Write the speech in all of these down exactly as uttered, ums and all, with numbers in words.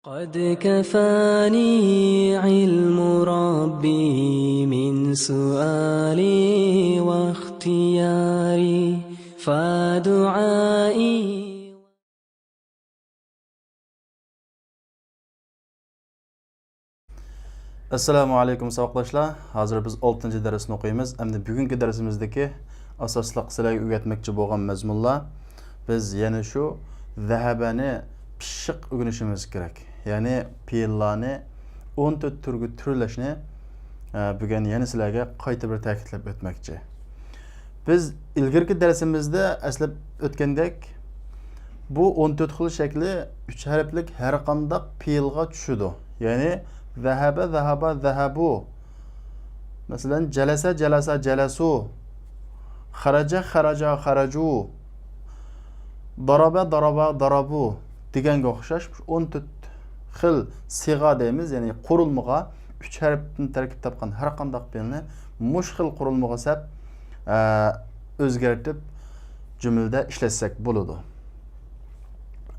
قد كفاني علم ربي من سؤالي واختياري، فدعائي. ئەسسالامۇ ئەلەيكۇم ساۋاقداشلار. ھازىر بىز ئالتىنچى دەرسنى ئوقۇيمىز. ئەمدى بۈگۈنكى دەرسىمىزدىكى ئاساسلىق سىلەرگە ئۆگەتمەكچى بولغان مەزمۇنلار، بىز يەنە شۇ ذەھەبەنى پىششىق ئۆگىنىشىمىز كېرەك. يەنى پېئىللارنى ئون تۆت تۈرگە تۈرلەشنى، ئە، بۈگۈن يەنە سىلەرگە قايتا بىر تەكىتلەپ ئۆتمەكچى. بىز ئىلگىرىكى دەرسىمىزدە ئەسلەپ ئۆتكەندەك، بۇ ئون تۆت خىل شەكلى ئۈچ ھەرپلىك ھەر قانداق پېئىلغا چۈشىدۇ. يەنى، ذهب، ذهبا، ذهبوا. مەسىلەن، جەلەسە، جەلەسا، جەلەسۇ. خەرەجە، خەرەجا، خەرەجۇ. دارابە، دارابا، دارابۇ دېگەنگە ئوخشاش ئون تۆت خىل سىغا دەيمىز، يەنى قۇرۇلمىغا، ئۈچ ھەرپتىن تەركىب تاپقان ھەر قانداق پېئىلنى مۇشۇ خىل قۇرۇلمىغا سەپ، ئە، ئۆزگەرتىپ جۈملىدە ئىشلەتسەك بولىدۇ.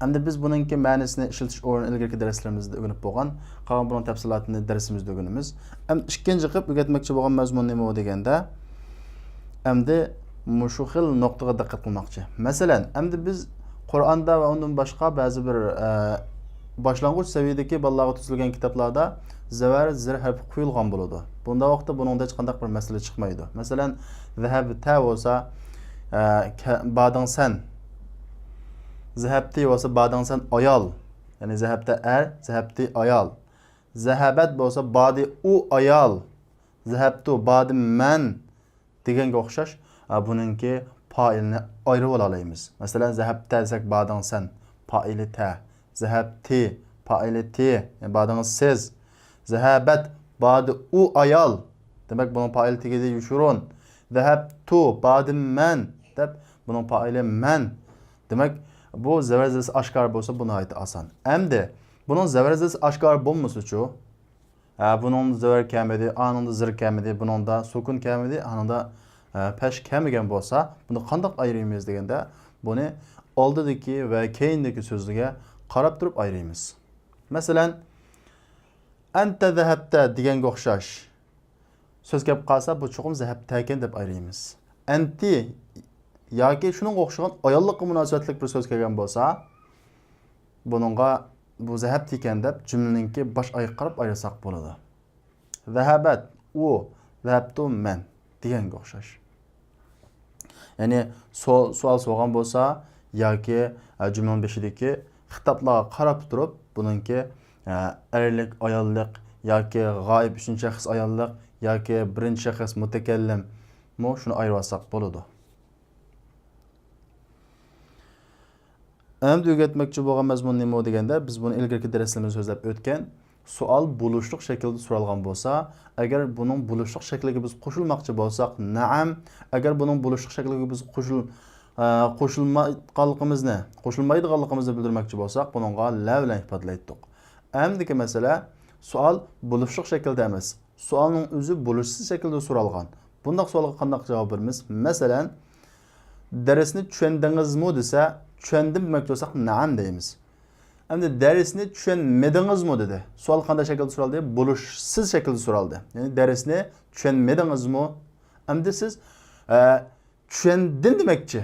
ئەمدى بىز بۇنىڭكى مەنىسىنى ئىشلىتىش ئورنىنى ئىلگىرىكى دەرسلىرىمىزدە ئۆگىنىپ بولغان، قالغان بۇنىڭ تەپسىلاتىنى دەرسىمىزدە ئۆگىنىمىز. ئەمدى ئىككىنچى قىلىپ ئۆگەتمەكچى بولغان مەزمۇن نېمە دېگەندە، ئەمدى مۇشۇ خىل نۇقتىغا دىققەت قىلماقچى. مەسىلەن، ئەمدى بىز قۇرئاندا ۋە ئۇندىن باشقا بەزى بىر، ئە، باشلانغۇچ سەۋىيەدىكى بالىلارغا تۈزۈلگەن كىتابلاردا زەۋەر، زىر ھەرپى قويۇلغان بولىدۇ. بۇنداق ۋاقىتتا بۇنىڭدا ھېچقانداق بىر مەسىلە چىقمايدۇ. مەسىلەن، ذهبت بولسا، ئە، كە-، باردىڭ سەن. ذهبت بولسا باردىڭ سەن ئايال. يەنى ذهبت ئەر، ذهبت ئايال. ذهبت بولسا بارى ئۇ ئايال. ذهبت باردىم مەن دېگەنگە ئوخشاش، ئا، بۇنىڭكى پائىلىنى ئايرىۋالالايمىز. مەسىلەن، ذهبت دېسەك باردىڭ سەن، پائىلى تە. ذهبت، پائىلى تى، يەنى باردىڭىز سىز. ذهبت، باردى ئۇ ئايال. دېمەك، بۇنىڭ پائىلى تېگىدى يوشۇرۇن. ذهبت، باردىم مەن، دەپ، بۇنىڭ پائىلى مەن. دېمەك، بۇ زەۋەر زىرىسى ئاشكارا بولسا، بۇ ناھايىتى ئاسان. ئەمدى بۇنىڭ زەۋەر زىرىسى ئاشكارا بولمىسىچۇ؟ ھە، بۇنىڭدا زەۋەر كەلمىدى، ئانىڭدا زىر كەلمىدى، بۇنىڭدا سۈكۈن كەلمىدى، ئانىڭدا، ھە، پەش كەلمىگەن بولسا، بۇنى قانداق ئايرىيمىز دېگەندە، بۇنى ئالدىدىكى ۋە كەينىدىكى سۆزلىرىگە قاراپ تۇرۇپ ئايرىيمىز. مەسىلەن، ئەنتە زەھەبتە دېگەنگە ئوخشاش سۆز كەپ قالسا، بۇ چوقۇم زەھەبتەكەن دەپ ئايرىيمىز. ئەنتى ياكى شۇنىڭغا ئوخشىغان ئاياللىققا مۇناسىۋەتلىك بىر سۆز كەلگەن بولسا، بۇنىڭغا بۇ زەھەبتىكەن دەپ جۈملىنىڭكى باش ئايىغىغا قاراپ ئايرىساق بولىدۇ. زەھەبەت، ئۇ، زەھەبتۇ، مەن دېگەنگە ئوخشاش. يەنى سو-، سوئال سورىغان بولسا ياكى، ئە، جۈملىنىڭ بېشىدىكى خىتابلارغا قاراپ تۇرۇپ، بۇنىڭكى، ئە، ئەرلىك، ئاياللىق ياكى غائىب ئۈچىنچى شەخس ئاياللىق ياكى بىرىنچى شەخس مۇتەكەللىم، مۇ شۇنى ئايرىۋالساق بولىدۇ. ئەمدى ئۆگەتمەكچى بولغان مەزمۇن نېمە دېگەندە، بىز بۇنى ئىلگىرىكى دەرسلىرىمىزدە سۆزلەپ ئۆتكەن، سوئال بولۇشلۇق شەكىلدە سورالغان بولسا، ئەگەر بۇنىڭ بولۇشلۇق شەكلىگە بىز قوشۇلماقچى بولساق، نەئەم، ئەگەر بۇنىڭ بولۇشلۇق شەكلىگە بىز قوشۇل-، ئە، قوشۇلمايدىغانلىقىمىزنى، قوشۇلمايدىغانلىقىمىزنى بىلدۈرمەكچى بولساق، بۇنىڭغا لە بىلەن ئىپادىلەيتتۇق. ئەمدىكى مەسىلە، سوئال بولۇشلۇق شەكىلدە ئەمەس. سوئالنىڭ ئۆزى بولۇشسىز شەكىلدە سورالغان. بۇنداق سوئالغا قانداق جاۋاب بېرىمىز؟ مەسىلەن، دەرسنى چۈشەندىڭىزمۇ دېسە، چۈشەندىم دېمەكچى بولساق، نەئەم دەيمىز. ئەمدى دەرسنى چۈشەنمىدىڭىزمۇ دېدى. سوئال قانداق شەكىلدە سورالدى؟ بولۇشسىز شەكىلدە سورالدى. يەنى دەرسنى چۈشەنمىدىڭىزمۇ؟ ئەمدى سىز، ئە، چۈشەندىم دېمەكچى.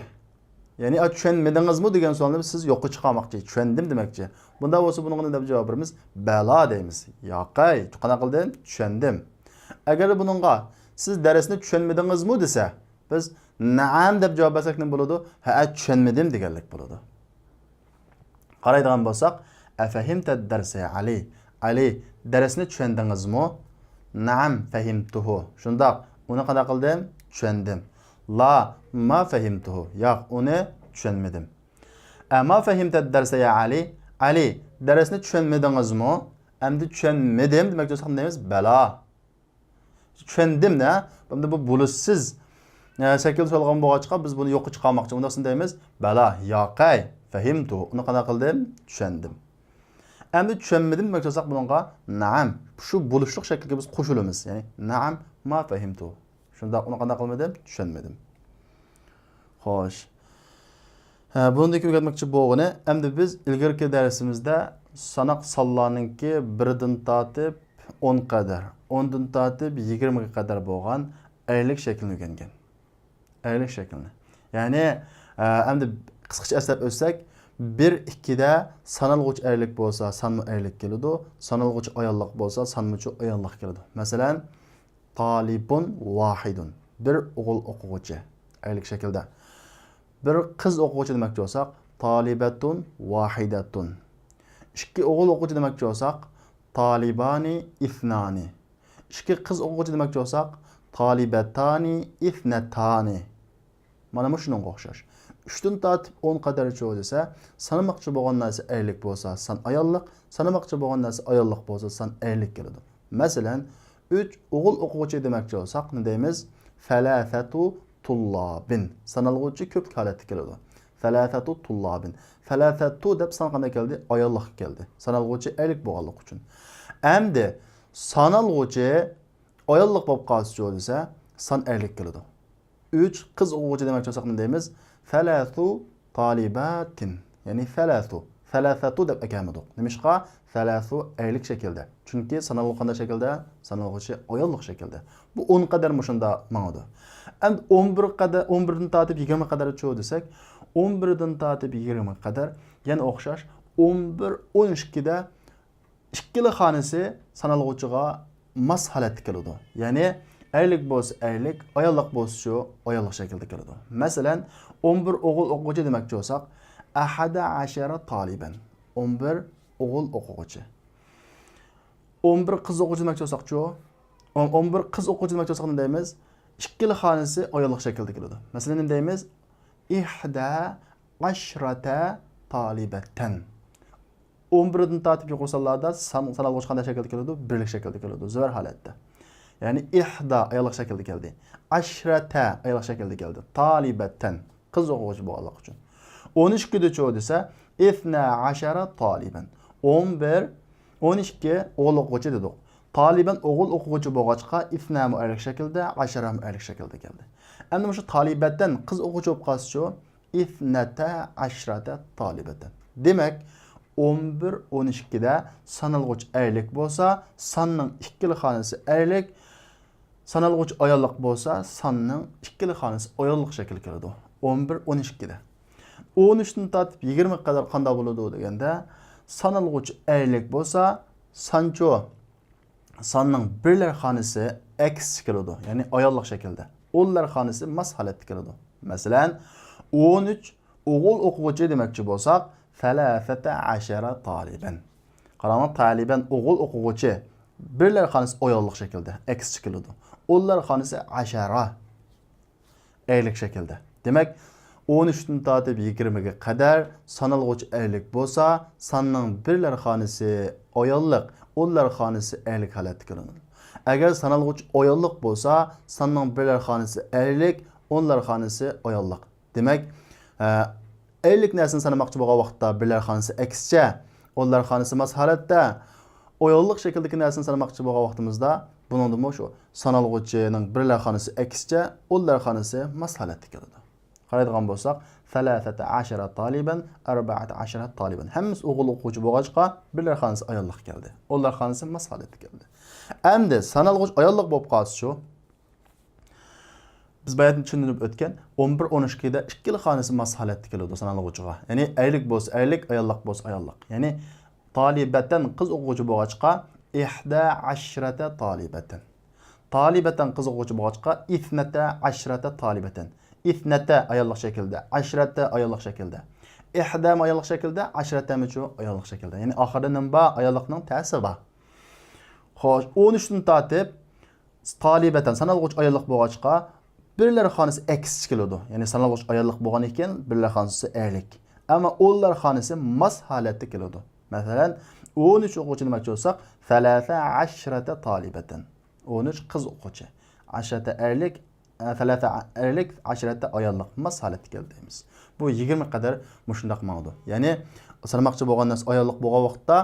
يەنى، ئا، چۈشەنمىدىڭىزمۇ دېگەن سوئالنى سىز يوققا چىقارماقچى. چۈشەندىم دېمەكچى. بۇنداق بولسا بۇنىڭغا نېمە دەپ جاۋاب بېرىمىز؟ بەلا دەيمىز. ياقەي، قانداق قىلدىم؟ چۈشەندىم. ئەگەر بۇنىڭغا سىز دەرسنى چۈشەنمىدىڭىزمۇ دېسە، بىز نەئەم دەپ جاۋاب بەرسەك نېمە بولىدۇ؟ ھەئە، چۈشەنمىدىم دېگەنلىك بولىدۇ. قارايدىغان بولساق، ئەفەھىمتە دەرسە يا ئەلى؟ ئەلى، دەرسنى چۈشەندىڭىزمۇ؟ نەئەم فەھىمتۇھۇ. شۇنداق، ئۇنى قانداق قىلدىم؟ چۈشەندىم. لا، ما فەھىمتۇھۇ. ياق، ئۇنى چۈشەنمىدىم. ئەما فەھىمتە دەرسە يا ئەلى؟ ئەلى، دەرسنى چۈشەنمىدىڭىزمۇ؟ ئەمدى چۈشەنمىدىم دېمەكچى بولساق نېمە دەيمىز؟ بەلا. چۈشەندىم دە، ئەمدى بۇ بولۇشسىز، ئە، شەكىلدە سورالغان بولغاچقا، بىز بۇنى يوققا چىقارماقچى. ئۇنداقسىنا دەيمىز، بەلا، ياقەي، فەھىمتۇ. ئۇنى قانداق قىلدىم؟ چۈشەندىم. ئەمدى چۈشەنمىدىم دېمەكچى بولساق، بۇنىڭغا نەئەم. شۇ بولۇشلۇق شەكىلگە بىز قوشۇلىمىز. يەنى، نەئەم، ما فەھىمتۇ. شۇنداق، ئۇنى قانداق قىلمىدىم؟ چۈشەنمىدىم. خوش. ھە، بۇنىڭدىكى ئۆگەتمەكچى بولغىنى، ئەمدى بىز ئىلگىرىكى دەرسىمىزدە ساناق سانلارنىڭكى بىردىن تارتىپ ئون قەدەر، ئوندىن تارتىپ يىگىرمىگە قەدەر بولغان ئەرلىك شەكلىنى ئۆگەنگەن. ئەرلىك شەكلىنى. يەنى، ئە، ئەمدى قىسقىچە ئەسلەپ ئۆتسەك، بىر، ئىككىدە سانالغۇچى ئەرلىك بولسا، سانمۇ ئەرلىك كېلىدۇ. سانالغۇچى ئاياللىق بولسا، سانمۇچۇ ئاياللىق كېلىدۇ. مەسىلەن، تالىبۇن ۋاھىدۇن. بىر ئوغۇل ئوقۇغۇچى. ئەرلىك شەكىلدە. بىر قىز ئوقۇغۇچى دېمەكچى بولساق، تالىبەتۇن ۋاھىدەتۇن. ئىككى ئوغۇل ئوقۇغۇچى دېمەكچى بولساق، تالىبانى ئىسنانى. ئىككى قىز ئوقۇغۇچى دېمەكچى بولساق، تالىبەتانى ئىسنەتانى. مانا مۇشۇنىڭغا ئوخشاش. ئۈچتىن تارتىپ ئون قەدەرچۇ دېسە، سانىماقچى بولغان نەرسە ئەرلىك بولسا، سان ئاياللىق، سانىماقچى بولغان نەرسە ئاياللىق بولسا، سان ئەرلىك كېلىدۇ. مەسىلەن، ئۈچ ئوغۇل ئوقۇغۇچى دېمەكچى بولساق، نېمە دەيمىز؟ سەلاسەتۇ تۇللابىن. سانالغۇچى كۆپلۈك ھالەتتە كېلىدۇ. سەلاسەتۇ تۇللابىن. سەلاسەتۇ دەپ سان قانداق كەلدى؟ ئاياللىققا كەلدى. سانالغۇچى ئەرلىك بولغانلىقى ئۈچۈن. ئەمدى سانالغۇچى ئاياللىق بولۇپ قالسىچۇ دېسە، سان ئەرلىك كېلىدۇ. ئۈچ قىز ئوقۇغۇچى دېمەكچى بولساق نېمە دەيمىز؟ سەلاسۇ تالىباتىن. يەنى سەلاسۇ. سەلاسەتۇ دەپ ئەكەلمىدۇق. نېمىشقا؟ سەلاسۇ ئەرلىك شەكىلدە. چۈنكى سانالغۇ قانداق شەكىلدە؟ سانالغۇچى ئاياللىق شەكىلدە. بۇ ئون قەدەر مۇشۇنداق ماڭىدۇ. ئەمدى ئون بىر قەدەر، ئون بىردىن تارتىپ يىگىرمە قەدەرچۇ دېسەك، ئون بىردىن تارتىپ يىگىرمە قەدەر يەنە ئوخشاش. ئون بىر، ئون ئىككىدە ئىككىلا خانىسى سانالغۇچىغا ماس ھالەتتە كېلىدۇ. يەنى ئەرلىك بولسا ئەرلىك، ئاياللىق بولسىچۇ ئاياللىق شەكىلدە كېلىدۇ. مەسىلەن، ئون بىر ئوغۇل ئوقۇغۇچى دېمەكچى بولساق، ئەھەدە ئەشەرە تالىبەن. ئون بىر ئوغۇل ئوقۇغۇچى. ئون بىر قىز ئوقۇغۇچى دېمەكچى بولساقچۇ؟ ئون، ئون بىر قىز ئوقۇغۇچى دېمەكچى بولساق نېمە دەيمىز؟ ئىككىلا خانىسى ئاياللىق شەكىلدە كېلىدۇ. مەسىلەن، نېمە دەيمىز؟ ئىھدە ئەشرەتە تالىبەتەن. ئون بىردىن تارتىپ يۇقىرى سانلاردا سان، سانالغۇچ قانداق شەكىلدە كېلىدۇ؟ بىرلىك شەكىلدە كېلىدۇ، زۆرۈر ھالەتتە. يەنى ئىھدا ئاياللىق شەكىلدە كەلدى. ئەشرەتە ئاياللىق شەكىلدە كەلدى. تالىبەتەن قىز ئوقۇغۇچى بولغانلىقى ئۈچۈن. ئون ئىككىدىچۇ دېسە، ئىسنا ئەشەرە تالىبەن. ئون بىر، ئون ئىككى ئوغۇل ئوقۇغۇچى دېدۇق. تالىبەن ئوغۇل ئوقۇغۇچى بولغاچقا، ئىسنامۇ ئەرلىك شەكىلدە، ئەشەرەمۇ ئەرلىك شەكىلدە كەلدى. ئەمدى مۇشۇ تالىبەتەن قىز ئوقۇغۇچى بولۇپ قالسىچۇ؟ ئىسنەتە ئەشرەتە تالىبەتەن. دېمەك، ئون بىر، ئون ئىككىدە سانالغۇچ ئەرلىك بولسا، ساننىڭ ئىككىلا خانىسى ئەرلىك، سانالغۇچ ئاياللىق بولسا، ساننىڭ ئىككىلا خانىسى ئاياللىق شەكىلدە كېلىدۇ. ئون بىر، ئون ئىككىدە. ئون ئۈچتىن تارتىپ يىگىرمە قەدەر قانداق بولىدۇ دېگەندە، سانالغۇچ ئەرلىك بولسا، سانچۇ ساننىڭ بىرلەر خانىسى ئەكسىچە كېلىدۇ، يەنى ئاياللىق شەكىلدە. ئونلار خانىسى ماس ھالەتتە كېلىدۇ. مەسىلەن، ئون ئۈچ ئوغۇل ئوقۇغۇچى دېمەكچى بولساق، سەلاسەتە ئەشەرە تالىبەن. قاراڭلار، تالىبەن ئوغۇل ئوقۇغۇچى. بىرلەر خانىسى ئاياللىق شەكىلدە، ئەكسىچە كېلىدۇ. ئونلار خانىسى ئەشەرە. ئەرلىك شەكىلدە. دېمەك، ئون ئۈچتىن تارتىپ يىگىرمىگە قەدەر سانالغۇچ ئەرلىك بولسا، ساننىڭ بىرلەر خانىسى ئاياللىق، ئونلار خانىسى ئەرلىك ھالەتتە كېلىدۇ. ئەگەر سانالغۇچ ئاياللىق بولسا، ساننىڭ بىرلەر خانىسى ئەرلىك، ئونلار خانىسى ئاياللىق. دېمەك، ئە، ئەرلىك نەرسىنى سانىماقچى بولغان ۋاقىتتا بىرلەر خانىسى ئەكسىچە، ئونلار خانىسى ماس ھالەتتە، ئاياللىق شەكىلدىكى نەرسىنى سانىماقچى بولغان ۋاقتىمىزدا، بۇنىڭدىمۇ شۇ سانالغۇچىنىڭ بىرلەر خانىسى ئەكسىچە، ئونلار خانىسى ماس ھالەتتە كېلىدۇ. قارايدىغان بولساق، سەلاسەتە ئەشەرە تالىبەن، ئەربەئەتە ئەشەرە تالىبەن. ھەممىسى ئوغۇل ئوقۇغۇچى بولغاچقا، بىرلەر خانىسى ئاياللىق كەلدى. ئونلار خانىسى ماس ھالەتتە كەلدى. ئەمدى سانالغۇچ ئاياللىق بولۇپ قالسىچۇ؟ بىز باياتىن چۈشەندۈرۈپ ئۆتكەن، ئون بىر، ئون ئىككىدە ئىككىلا خانىسى ماس ھالەتتە كېلىدۇ سانالغۇچىغا. يەنى ئەرلىك بولسا ئەرلىك، ئاياللىق بولسا ئاياللىق. يەنى تالىبەتەن قىز ئوقۇغۇچى بولغاچقا، ئىھدە ئەشرەتە تالىبەتەن. تالىبەتەن قىز ئوقۇغۇچى بولغاچقا، ئىسنەتە ئەشرەتە تالىبەتەن. ئىسنەتە ئاياللىق شەكىلدە، ئەشرەتە ئاياللىق شەكىلدە. ئىھدەمۇ ئاياللىق شەكىلدە، ئەشرەتەمۇچۇ ئاياللىق شەكىلدە. يەنى ئاخىرىدا نېمە بار؟ ئاياللىقنىڭ تەسى بار. خوش، ئون ئۈچتىن تارتىپ تالىبەتەن سانالغۇچ ئاياللىق بولغاچقا، بىرلەر خانىسى ئەكسىچە كېلىدۇ. يەنى سانالغۇچ ئاياللىق بولغان ئىكەن، بىرلەر خانىسى ئەرلىك. ئەمما ئونلار خانىسى ماس ھالەتتە كېلىدۇ. مەسىلەن، ئون ئۈچ ئوقۇغۇچى دېمەكچى بولساق، سەلاسە ئەشرەتە تالىبەتەن. ئون ئۈچ قىز ئوقۇغۇچى. ئەشرەتە ئەرلىك، ئە، سەلاسە ئەرلىك، ئەشرەتە ئاياللىق، ماس ھالەتتە كېلىدۇ دەيمىز. بۇ يىگىرمە قەدەر مۇشۇنداق ماڭىدۇ. يەنى سانىماقچى بولغان نەرسە ئاياللىق بولغان ۋاقىتتا،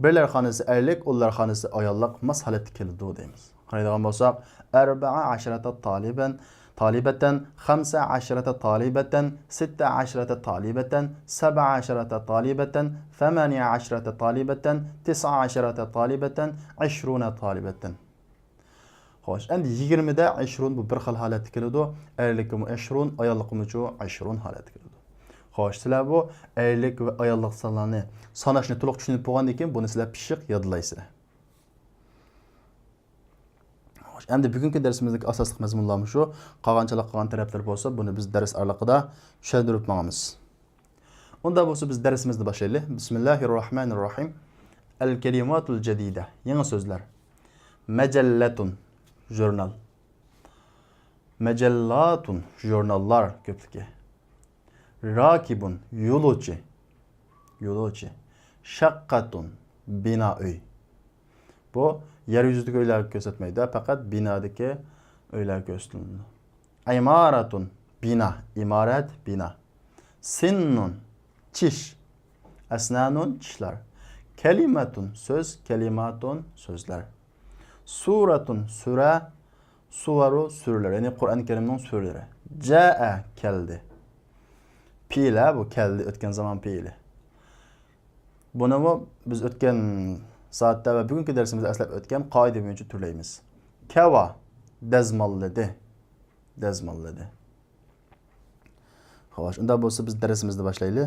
بىرلەر خانىسى ئەرلىك، ئونلار خانىسى ئاياللىق، ماس ھالەتتە كېلىدۇ دەيمىز. قارايدىغان بولساق، ئەربەئە ئەشرەتە تالىبەن، طالبة، خمس عشرة طالبة، ست عشرة طالبة، سبع عشرة طالبة، ثمانية عشرة طالبة، تسع عشرة طالبة، عشرون طالبة. خوش، ئەمدى يىگىرمىدە عشرون بۇ بىر خىل ھالەتتە كېلىدۇ. ئەرلىككىمۇ عشرون، ئاياللىققىمۇچۇ عشرون ھالەتتە كېلىدۇ. خوش، سىلەر بۇ ئەرلىك ۋە ئاياللىق سانلارنى ساناشنى تولۇق چۈشىنىپ بولغاندىن كېيىن، بۇنى سىلەر پىششىق يادلايسىلەر. خوش، ئەمدى بۈگۈنكى دەرسىمىزدىكى ئاساسلىق مەزمۇنلار مۇشۇ. قالغان چالا قالغان تەرەپلىرى بولسا، بۇنى بىز دەرس ئارىلىقىدا چۈشەندۈرۈپ ماڭىمىز. ئۇنداق بولسا، بىز دەرسىمىزنى باشلايلى. بىسمىللاھىررەھمانىررەھىم. ئەل كەلىماتۇل جەدىدە، يېڭى سۆزلەر. مەجەللەتۇن، ژۇرنال. مەجەللاتۇن، ژۇرناللار كۆپلۈكى. راكىبۇن، يولۇچى. يولۇچى. شەققەتۇن، بىنا، ئۆي. بۇ يەر يۈزىدىكى ئۆيلەرگە كۆرسەتمەيدۇ، پەقەت بىنادىكى ئۆيلەرگە كۆرسىتىلىدۇ. ئىمارەتۇن، بىنا، ئىمارەت، بىنا. سىننۇن، چىش. ئەسنانۇن، چىشلار. كەلىمەتۇن، سۆز، كەلىماتۇن، سۆزلەر. سۇرەتۇن، سۈرە، سۇۋەرۇ، سۈرىلەر، يەنى قۇرئان كەرىمنىڭ سۈرىلىرى. جائە، كەلدى. پېئىل، ھە، بۇ كەلدى، ئۆتكەن زامان پېئىلى. بۇنىمۇ بىز ئۆتكەن سائەتتە ۋە بۈگۈنكى دەرسىمىزدە ئەسلەپ ئۆتكەن قائىدە بويىچە تۈرلەيمىز. كەۋا، دەزماللىدى. دەزماللىدى. خوش، ئۇنداق بولسا بىز دەرسىمىزنى باشلايلى.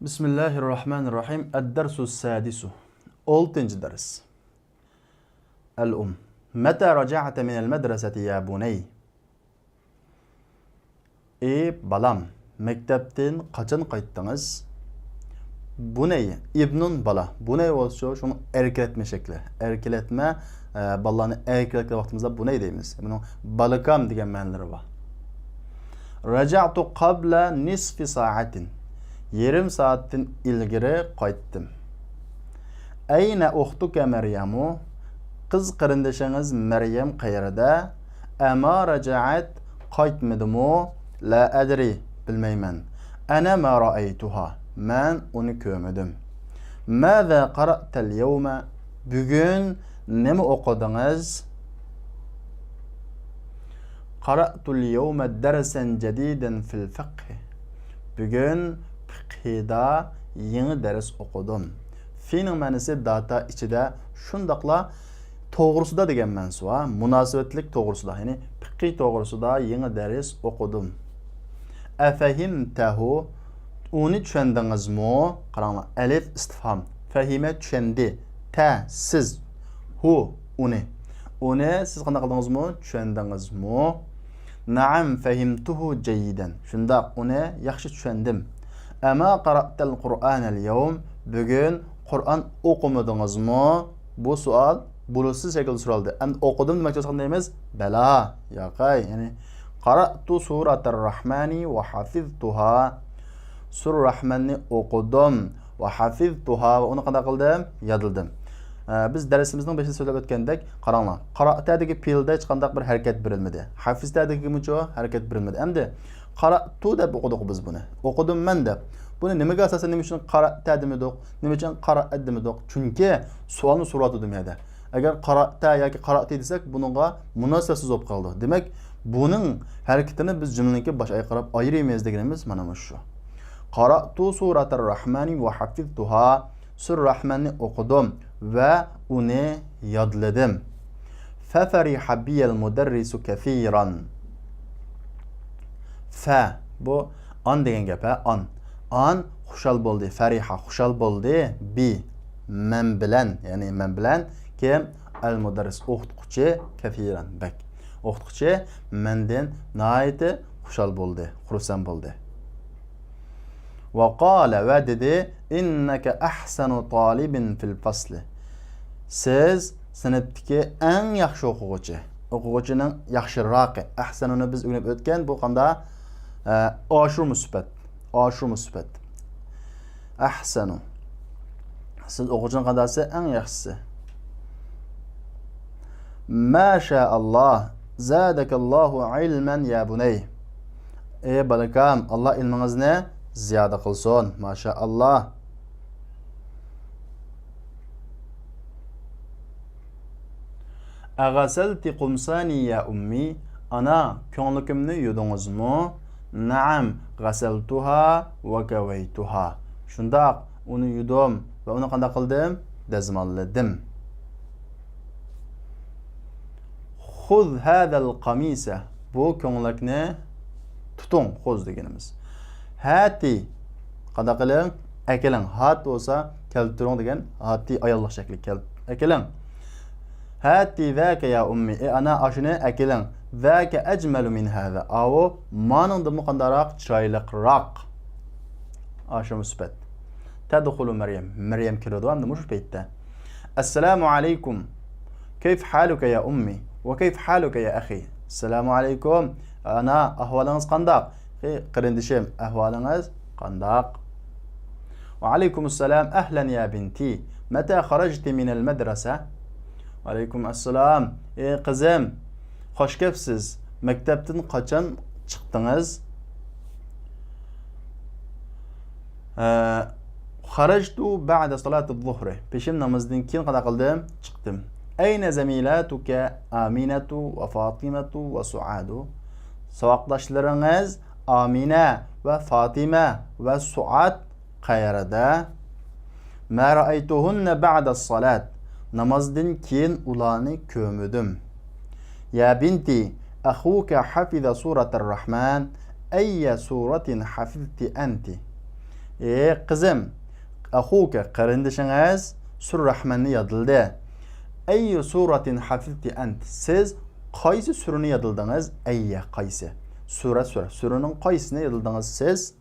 بسم الله الرحمن الرحيم. الدرس السادس. ئالتىنچى دەرس. الأم. متى رجعت من المدرسة يا بني؟ ئى بالام، مەكتەپتىن قاچان قايتتىڭىز؟ بۇنەي، ئىبنۇن بالا. بۇنەي بولسا شۇنىڭ ئەركىلەتمە شەكلى. ئەركىلەتمە، ئە، بالىلارنى ئەركىلەتكەن ۋاقتىمىزدا بۇنەي دەيمىز. بۇنىڭ بالىكام دېگەن مەنىلىرى بار. رجعت قبل نصف ساعة. يېرىم سائەتتىن ئىلگىرى قايتتىم. أين أختك مريم؟ قىز قېرىندىشىڭىز مەريەم قەيەردە؟ أما رجعت، قايتمىدىمۇ؟ لا أدري، بىلمەيمەن. أنا ما رأيتها، مەن ئۇنى كۆرمىدىم. ماذا قرأت اليوم؟ بۈگۈن نېمە ئوقۇدىڭىز؟ قرأت اليوم درسا جديدا في الفقه. بۈگۈن فىقھىدا يېڭى دەرس ئوقۇدۇم. فىنىڭ مەنىسى داتا ئىچىدە شۇنداقلا توغرىسىدا دېگەن مەنىسى بار، مۇناسىۋەتلىك توغرىسىدا، يەنى پىقھى توغرىسىدا يېڭى دەرس ئوقۇدۇم. أفهمته، ئۇنى چۈشەندىڭىزمۇ؟ قاراڭلار، ئەلىف ئىستىفھام. فەھىمە، چۈشەندى. تە، سىز. ھۇ، ئۇنى. ئۇنى سىز قانداق قىلدىڭىزمۇ؟ چۈشەندىڭىزمۇ؟ نعم، فهمته جيدا. شۇنداق، ئۇنى ياخشى چۈشەندىم. أما قرأت القرآن اليوم؟ بۈگۈن قۇرئان ئوقۇمىدىڭىزمۇ؟ بۇ سوئال بولۇشسىز شەكىلدە سورالدى. ئەمدى ئوقۇدۇم دېمەكچى بولسا قانداق دەيمىز؟ بەلا، ياقەي. يەنى، قرأت سورة الرحمن وحفظتها. سۈرە رەھماننى ئوقۇدۇم. ۋە ھەفىزتۇھا، ۋە ئۇنى قانداق قىلدىم؟ يادلىدىم. ئە، بىز دەرسىمىزنىڭ بېشىدا سۆزلەپ ئۆتكەندەك، قاراڭلار. قارائتە دېگەن پېئىلدە ھېچقانداق بىر ھەرىكەت بېرىلمىدى. ھەفىزتە دېگەنگىمۇچۇ ھەرىكەت بېرىلمىدى. ئەمدى قارائتۇ دەپ ئوقۇدۇق بىز بۇنى. ئوقۇدۇم مەن دەپ. بۇنى نېمىگە ئاساسەن، نېمە ئۈچۈن قارائتە دېمىدۇق؟ نېمە ئۈچۈن قارائەت دېمىدۇق؟ چۈنكى سوئالنى سوراۋاتىدۇ بۇ يەردە. ئەگەر قارائتە ياكى قارائتى دېسەك، بۇنىڭغا مۇناسىۋەتسىز بولۇپ قالىدۇ. دېمەك، بۇنىڭ ھەرىكىتىنى بىز جۈملىنىڭكى باش ئايىغىغا قاراپ ئايرىيمىز دېگىنىمىز مانا مۇشۇ. قرأت سورة الرحمن وحفظتها. سۈرە رەھماننى ئوقۇدۇم ۋە ئۇنى يادلىدىم. ففرح بي المدرس كثيرا. فە، بۇ ئان دېگەن گەپ، ھە، ئان. ئان خۇشال بولدى، فەرىھە خۇشال بولدى، بى، مەن بىلەن، يەنى مەن بىلەن كىم؟ ئەل مۇدەررىس، ئوقۇتقۇچى، كەسىرەن، بەك. ئوقۇتقۇچى مەندىن ناھايىتى خۇشال بولدى، خۇرسەن بولدى. ۋە قالە، ۋە دېدى، ئىننەكە ئەھسەنۇ تالىبىن فىل فەسلى. سىز سىنىپتىكى ئەڭ ياخشى ئوقۇغۇچى. ئوقۇغۇچىنىڭ ياخشىراقى. ئەھسەنۇنى بىز ئۆگىنىپ ئۆتكەن، بۇ قاندا؟ ئە، ئاشۇرما سۈپەت. ئاشۇرما سۈپەت. ئەھسەنۇ. سىز ئوقۇغۇچىنىڭ قانداقسى؟ ئەڭ ياخشىسى. ماشائاللا. زادەكەللاھۇ ئىلمەن يا بۇنەي. ئەي بالىكام، ئاللا ئىلمىڭىزنى زىيادە قىلسۇن. ماشائاللا. «أغسلت قمصاني يا أمي؟» ئانا، كۆڭلىكىمنى يۇدۇڭىزمۇ؟ «نعم، غسلتها وكويتها.» شۇنداق، ئۇنى يۇدۇم ۋە ئۇنى قانداق قىلدىم؟ دەزماللىدىم. «خذ هذا القميص.» بۇ كۆڭلەكنى تۇتۇڭ، خۇز دېگىنىمىز. «هات.» قانداق قىلىڭ؟ ئەكېلىڭ. «هات» بولسا كەلتۈرۈڭ دېگەن، «هات» ئاياللىق شەكلى، كەل-، ئەكېلىڭ. «هات ذاك يا أمي.» ئى ئانا، ئاشۇنى ئەكېلىڭ. «ذاك أجمل من هذا.» ئاۋۇ مانىڭدىنمۇ قانداقراق؟ چىرايلىقراق. ئاشۇمۇ سۈپەت. «تدخل مريم.» مەريەم كىرىدۇ ئەمدى مۇشۇ پەيتتە. «السلام عليكم. كيف حالك يا أمي؟ وكيف حالك يا أخي؟» ئەسسالامۇ ئەلەيكۇم. ئانا، ئەھۋالىڭىز قانداق؟ ئى، قېرىندىشىم، ئەھۋالىڭىز قانداق؟ «وعليكم السلام. أهلا يا بنتي. متى خرجت من المدرسة؟» ۋەئەلەيكۇم ئەسسالام. ئى، قىزىم، خوش كەپسىز. مەكتەپتىن قاچان چىقتىڭىز؟ ئە، «خرجت بعد صلاة الظهر.» پېشىن نامىزىدىن كېيىن قانداق قىلدىم؟ چىقتىم. «أين زميلاتك آمنة وفاطمة وسعاد؟» ساۋاقداشلىرىڭىز ئامىنە ۋە فاتىمە ۋە سۇئاد قەيەردە؟ «ما رأيتهن بعد الصلاة.» نامازدىن كېيىن ئۇلارنى كۆرمىدىم. «يا بنتي، أخوك حفظ سورة الرحمن. أي سورة حفظت أنت؟» ئى قىزىم، «أخوك» قېرىندىشىڭىز سۈرە رەھماننى يادلىدى. «أي سورة حفظت أنت؟» سىز قايسى سۈرىنى يادلىدىڭىز؟ «أي» قايسى؟ سۈرە، سۈرە. سۈرىنىڭ قايسىسىنى يادلىدىڭىز سىز؟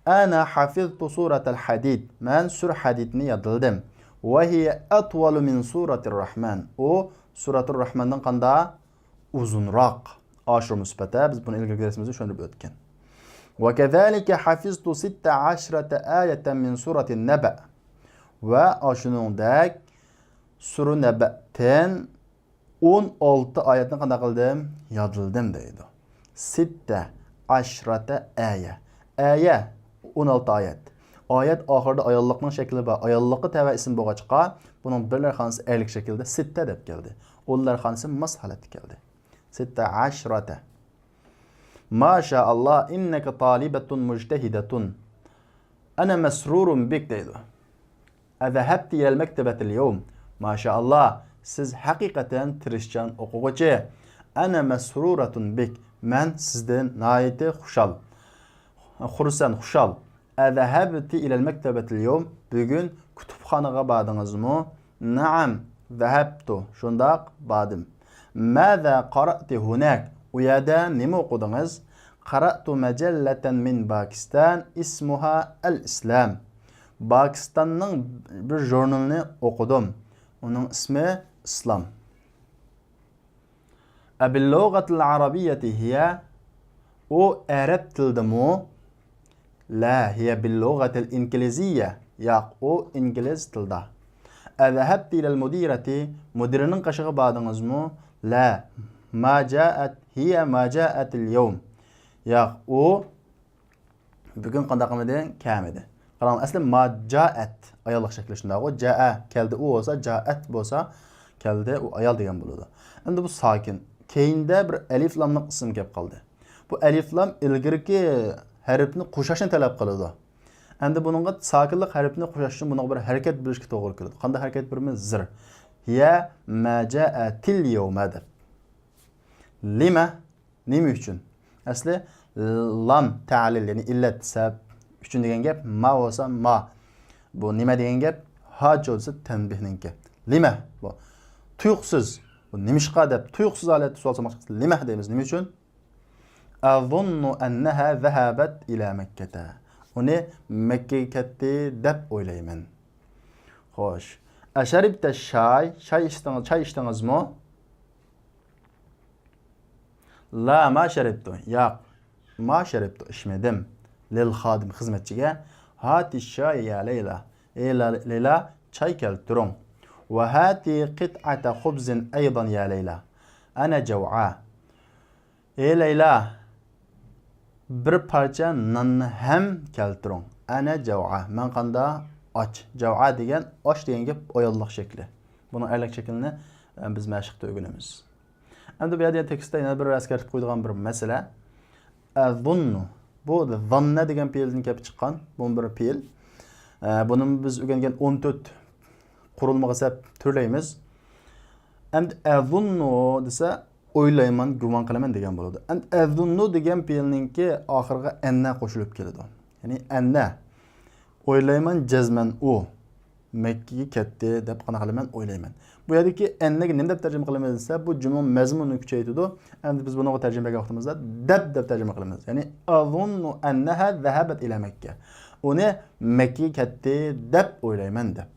«أنا حفظت سورة الحديد.» مەن سۈرە ھەدىدنى يادلىدىم. «وهي أطول من سورة الرحمن.» ئۇ سۈرەتۇر رەھماندىن قاندا ئۇزۇنراق. ئاشۇرما سۈپەتە، بىز بۇنى ئىلگىرىكى دەرسىمىزدە چۈشەندۈرۈپ ئۆتكەن. «وكذلك حفظت ستة عشرة آية من سورة النبأ.» ۋە ئاشۇنىڭدەك سۈرە نەبەتىن ئون ئالتە ئايەتنى قانداق قىلدىم؟ يادلىدىم دەيدۇ. ستة عشرة آية. ئايە، ئون ئالتە ئايەت. ئايەت ئاخىرىدا ئاياللىقنىڭ شەكلى بار. ئاياللىققا تەۋە ئىسىم بولغاچقا، بۇنىڭ بىرلەر خانىسى ئەرلىك شەكىلدە ستة دەپ كەلدى. ئونلار خانىسى ماس ھالەتتە كەلدى. ستة عشرة. «ما شاء الله، إنك طالبة مجتهدة. أنا مسرور بك» دەيدۇ. «أذهبت إلى المكتبة اليوم؟» ماشائاللا، سىز ھەقىقەتەن تىرىشچان ئوقۇغۇچى. «أنا مسرورة بك.» مەن سىزدىن ناھايىتى خۇشال. خۇرسەن، خۇشال. «أذهبت إلى المكتبة اليوم؟» بۈگۈن كۇتۇپخانىغا باردىڭىزمۇ؟ «نعم، ذهبت.» شۇنداق، باردىم. «ماذا قرأت هناك؟» ئۇ يەردە نېمە ئوقۇدىڭىز؟ «قرأت مجلة من باكستان اسمها الإسلام.» پاكىستاننىڭ بىر ژۇرنىلىنى ئوقۇدۇم. ئۇنىڭ ئىسمى ئىسلام. «أباللغة العربية هي؟» ئۇ ئەرەب تىلىدىمۇ؟ «لا، هي باللغة الإنكليزية.» ياق، ئۇ ئىنگلىز تىلىدا. «أذهبت إلى المديرة؟» مۇدىرنىڭ قېشىغا باردىڭىزمۇ؟ «لا، ما جاءت، هي ما جاءت اليوم.» ياق، ئۇ بۈگۈن قانداق قىلمىدى؟ كەلمىدى. قاراڭ، ئەسلى «ما جاءت» ئاياللىق شەكلى شۇنداقغۇ؟ «جاء» كەلدى، ئۇ بولسا، «جاءت» بولسا، كەلدى، ئۇ ئايال دېگەن بولىدۇ. ئەمدى بۇ ساكىن. كېيىندە بىر ئەلىف لاملىق ئىسىم كەپ قالدى. بۇ ئەلىف لام ئىلگىرىكى ھەرپنى قوشاشنى تەلەپ قىلىدۇ. ئەمدى بۇنىڭغا ساكىنلىق ھەرپنى قوشاش ئۈچۈن بۇنىڭغا بىر ھەرىكەت بېرىشكە توغرا كېلىدۇ. قانداق ھەرىكەت بېرىمىز؟ زىر. «هي ما جاءت اليوم» دەپ. «لم»، نېمە ئۈچۈن؟ ئەسلى لام تەلىل، يەنى ئىللەت، سەۋەب ئۈچۈن دېگەن گەپ. «ما» بولسا ما. بۇ نېمە دېگەن گەپ؟ «ھاچۇ» دېسە تەنبىھنىڭكى. «لم»، بۇ تۇيۇقسىز. بۇ نېمىشقا دەپ تۇيۇقسىز ھالەتتە سوئال سورىماقچى. «لم» دەيمىز. نېمە ئۈچۈن؟ «أظن أنها ذهبت إلى مكة.» ئۇنى مەككىگە كەتتى دەپ ئويلايمەن. خوش. «أشربت الشاي؟» چاي ئىچتىڭىز، چاي ئىچتىڭىزمۇ؟ «لا، ما شربت.» ياق، «ما شربت» ئىچمىدىم. لىل خادىم خىزمەتچىگە: «هات الشاي يا ليلى.» ئەي لا-، لەيلا، چاي كەلتۈرۈڭ. «وهات قطعة خبز أيضا يا ليلى. أنا جوعى.» ئەي لەيلا، بىر پارچە ناننى ھەم كەلتۈرۈڭ. ئەنە جەۋئا. مەن قاندا؟ ئاچ. جەۋئا دېگەن ئاچ دېگەن گەپ ئاياللىق شەكلى. بۇنىڭ ئەرلىك شەكلىنى، ئە، بىز مەشىقتە ئۆگىنىمىز. ئەمدى بۇ يەردە تېكىستتا يەنە بىر ئەسكەرتىپ قويىدىغان بىر مەسىلە. ئەزۇننۇ. بۇ زاننە دېگەن پېئىلدىن كېلىپ چىققان. بۇمۇ بىر پېئىل. ئە، بۇنىمۇ بىز ئۆگەنگەن ئون تۆت قۇرۇلمىغا سەپ تۈرلەيمىز. ئەمدى ئەزۇننۇ دېسە، ئويلايمەن، گۇمان قىلىمەن دېگەن بولىدۇ. ئەمدى ئەزۇننۇ دېگەن پېئىلنىڭكى ئاخىرىغا ئەننە قوشۇلۇپ كېلىدۇ. يەنى ئەننە. ئويلايمەن، جەزمەن ئۇ مەككىگە كەتتى دەپ قانداق قىلىمەن؟ ئويلايمەن. بۇ يەردىكى ئەننەگە نېمە دەپ تەرجىمە قىلىمىز دېسە، بۇ جۈملىنىڭ مەزمۇنىنى كۈچەيتىدۇ. ئەمدى بىز بۇنىڭغا تەرجىمە بەرگەن ۋاقتىمىزدا دەپ، دەپ تەرجىمە قىلىمىز. يەنى، ئەزۇننۇ ئەننەھا زەھەبەت ئىلە مەككە. ئۇنى مەككىگە كەتتى دەپ ئويلايمەن دەپ.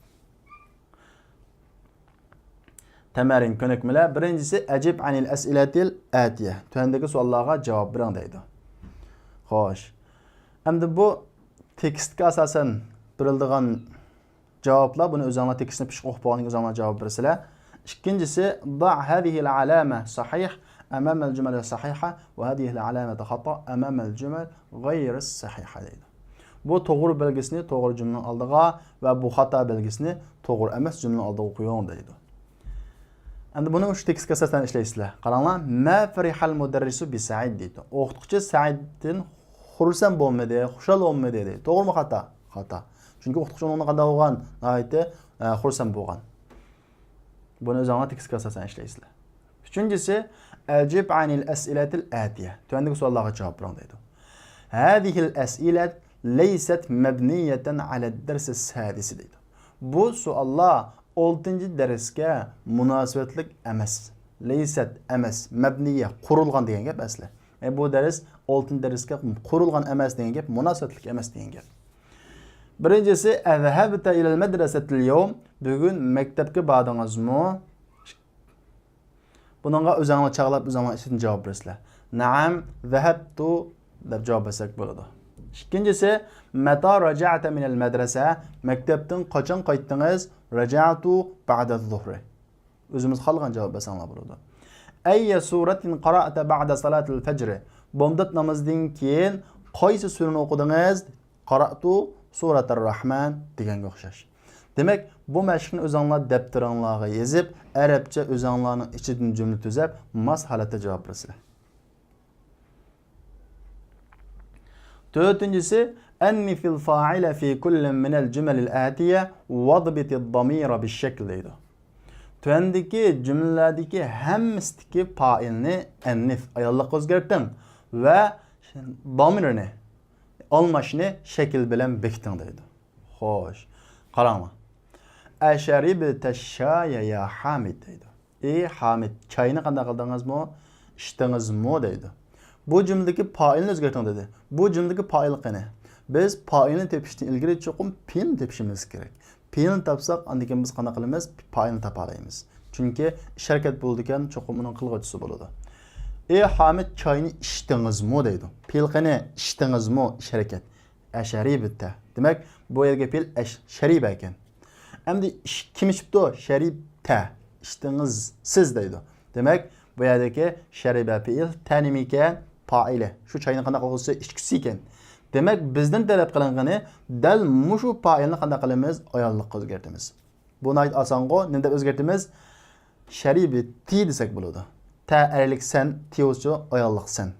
تەمەرىن، كۆنۈكمىلەر. بىرىنچىسى، ئەجىب ئەنىل ئەسئىلەتىل ئەتىيە. تۆۋەندىكى سوئاللارغا جاۋاب بېرىڭ دەيدۇ. خوش. ئەمدى بۇ تېكىستكە ئاساسەن بېرىلىدىغان جاۋابلار، بۇنى ئۆزۈڭلار تېكىستنى پىششىق ئوقۇپ بولغاندىن كېيىن ئۆزۈڭلار جاۋاب بېرىسىلەر. ئىككىنچىسى، ضع هذه العلامة صحيح أمام الجمل الصحيحة وهذه العلامة خطأ أمام الجمل غير الصحيحة دەيدۇ. بۇ توغرا بەلگىسىنى توغرا جۈملىنىڭ ئالدىغا ۋە بۇ خاتا بەلگىسىنى توغرا ئەمەس جۈملىنىڭ ئالدىغا قويۇڭ دەيدۇ. ئەمدى بۇنى شۇ تېكىستكە ئاساسەن ئىشلەيسىلەر. قاراڭلار، ما فرح المدرس بسعيد دەيدۇ. ئوقۇتقۇچى سەئىدتىن خۇرسەن بولمىدى، خۇشال بولمىدى دەيدۇ. توغرىمۇ خاتا؟ خاتا. چۈنكى ئوقۇتقۇچى ئۇنىڭدىن قانداق بولغان؟ ناھايىتى، ئە، خۇرسەن بولغان. بۇنى ئۆزۈڭلار تېكىستكە ئاساسەن ئىشلەيسىلەر. ئۈچىنچىسى، ئەجىب ئەنىل ئەسئىلەتىل ئەتىيە. تۆۋەندىكى سوئاللارغا جاۋاب بېرىڭ دەيدۇ. هذه الأسئلة ليست مبنية على الدرس السادس دەيدۇ. بۇ سوئاللار ئالتىنچى دەرسكە مۇناسىۋەتلىك ئەمەس. لەيسەت ئەمەس، مەبنىيە، قۇرۇلغان دېگەن گەپ ئەسلى. ئە، بۇ دەرس ئالتىنچى دەرسكە قۇرۇلغان ئەمەس دېگەن گەپ، مۇناسىۋەتلىك ئەمەس دېگەن گەپ. بىرىنچىسى، ئەزھەبتە ئىلەل مەدرەسەتىل يەۋم، بۈگۈن مەكتەپكە باردىڭىزمۇ؟ بۇنىڭغا ئۆزۈڭلار چاغلاپ، ئۆزۈڭلار ئىچىدىن جاۋاب بېرىسىلەر. نەئەم، زەھەبتۇ دەپ جاۋاب بەرسەك بولىدۇ. ئىككىنچىسى، مەتا راجەئتە مىنەل مەدرەسە، مەكتەپتىن قاچان قايتتىڭىز؟ راجەئتۇ بەئدەز زۇھرى. ئۆزىمىز خالىغان جاۋاب بەرسەڭلار بولىدۇ. ئەييە سۇرەتىن قارائتە بەئدە سالاتىل فەجرى، بامدات نامىزىدىن كېيىن قايسى سۈرىنى ئوقۇدىڭىز؟ قارائتۇ سۇرەتەر رەھمان دېگەنگە ئوخشاش. دېمەك، بۇ مەشىقنى ئۆزۈڭلار دەپتىرىڭلارغا يېزىپ، ئەرەبچە ئۆزۈڭلارنىڭ ئىچىدىن جۈملە تۈزەپ، ماس ھالەتتە جاۋاب بېرىسىلەر. تۆتىنچىسى، ئەننىفىل فائىلە فى كۇللىن مىنەل جۈمەلىل ئەتىيە ۋەضبىتىد دامىرە بىششەكل دەيدۇ. تۆۋەندىكى جۈملىلەردىكى ھەممىسىدىكى پائىلنى ئەننىف، ئاياللىققا ئۆزگەرتىڭ ۋە دامىرنى، ئالماشنى شەكىل بىلەن بېكىتىڭ دەيدۇ. خوش، قاراڭلار. ئەشەرىبتە شايە يا ھامىد دەيدۇ. ئى ھامىد، چاينى قانداق قىلدىڭىزمۇ؟ ئىچتىڭىزمۇ دەيدۇ. بۇ جۈملىدىكى پائىلنى ئۆزگەرتىڭ دېدى. بۇ جۈملىدىكى پائىل قېنى؟ بىز پائىلنى تېپىشتىن ئىلگىرى چوقۇم پېئىلنى تېپىشىمىز كېرەك. پېئىلنى تاپساق، ئاندىن كېيىن بىز قانداق قىلىمىز؟ پائىلنى تاپالايمىز. چۈنكى ئىش ھەرىكەت بولىدىكەن، چوقۇم ئۇنىڭ قىلغۇچىسى بولىدۇ. ئى ھامىد، چاينى ئىچتىڭىزمۇ دەيدۇ. پېئىل قېنى؟ ئىچتىڭىزمۇ؟ ئىش ھەرىكەت. ئەشەرىبتە. دېمەك، بۇ يەرگە پېئىل ئەش-، شەرىبە ئىكەن. ئەمدى ئىش-، كىم ئىچىپتۇ؟ شەرىبتە. ئىچتىڭىز، سىز دەيدۇ. دېمەك، بۇ يەردىكى شەرىبە پېئىل، تە نېمە ئىكەن؟ پائىلى. شۇ چاينى قانداق قىلغۇسى؟ ئىچكۈسى ئىكەن. دېمەك، بىزدىن تەلەپ قىلىنغىنى دەل مۇشۇ پائىلنى قانداق قىلىمىز؟ ئاياللىققا ئۆزگەرتىمىز. بۇ ناھايىتى ئاسانغۇ. نېمە دەپ ئۆزگەرتىمىز؟ شەرىبتى دېسەك بولىدۇ. تە ئەرلىك سەن، تى بولسا ئاياللىق سەن.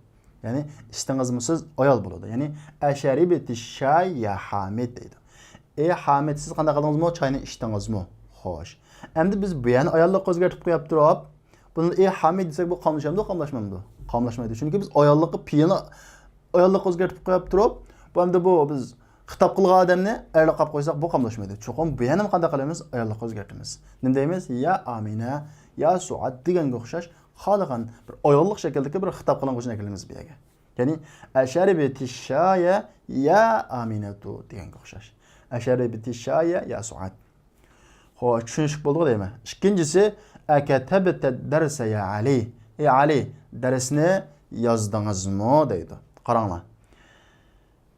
يەنى ئىچتىڭىزمۇ سىز ئايال بولىدۇ. يەنى ئەشەرىبتى شاي يا ھامىد دەيدۇ. ئى ھامىد، سىز قانداق قىلدىڭىزمۇ؟ چاينى ئىچتىڭىزمۇ؟ خوش. ئەمدى بىز بۇ يەرنى ئاياللىققا ئۆزگەرتىپ قويۇپ تۇرۇپ، بۇنى ئى ھامىد دېسەك، بۇ قاملىشامدۇ، قاملاشمامدۇ؟ قاملاشمايدۇ. چۈنكى بىز ئاياللىققا پېئىلنى ئاياللىققا ئۆزگەرتىپ قويۇپ تۇرۇپ، بۇ ئەمدى بۇ بىز خىتاب قىلغان ئادەمنى ئەرلىك قىلىپ قويساق، بۇ قاملاشمايدۇ. چوقۇم بۇ يەرنىمۇ قانداق قىلىمىز؟ ئاياللىققا ئۆزگەرتىمىز. نېمە دەيمىز؟ يا ئامىنە، يا سۇئاد دېگەنگە ئوخشاش خالىغان بىر ئاياللىق شەكىلدىكى بىر خىتاب قىلىنغۇچىنى ئەكېلىمىز بۇ يەرگە. يەنى، ئەشەرىبتى شايە يا ئامىنەتۇ دېگەنگە ئوخشاش. ئەشەرىبتى شايە يا سۇئاد. خوش، چۈشىنىشلىك بولدىغۇ دەيمەن. ئىككىنچىسى، ئەكەتەبتە دەرسە يا ئەلى. ئى ئەلى، دەرسنى يازدىڭىزمۇ دەيدۇ. قاراڭلار.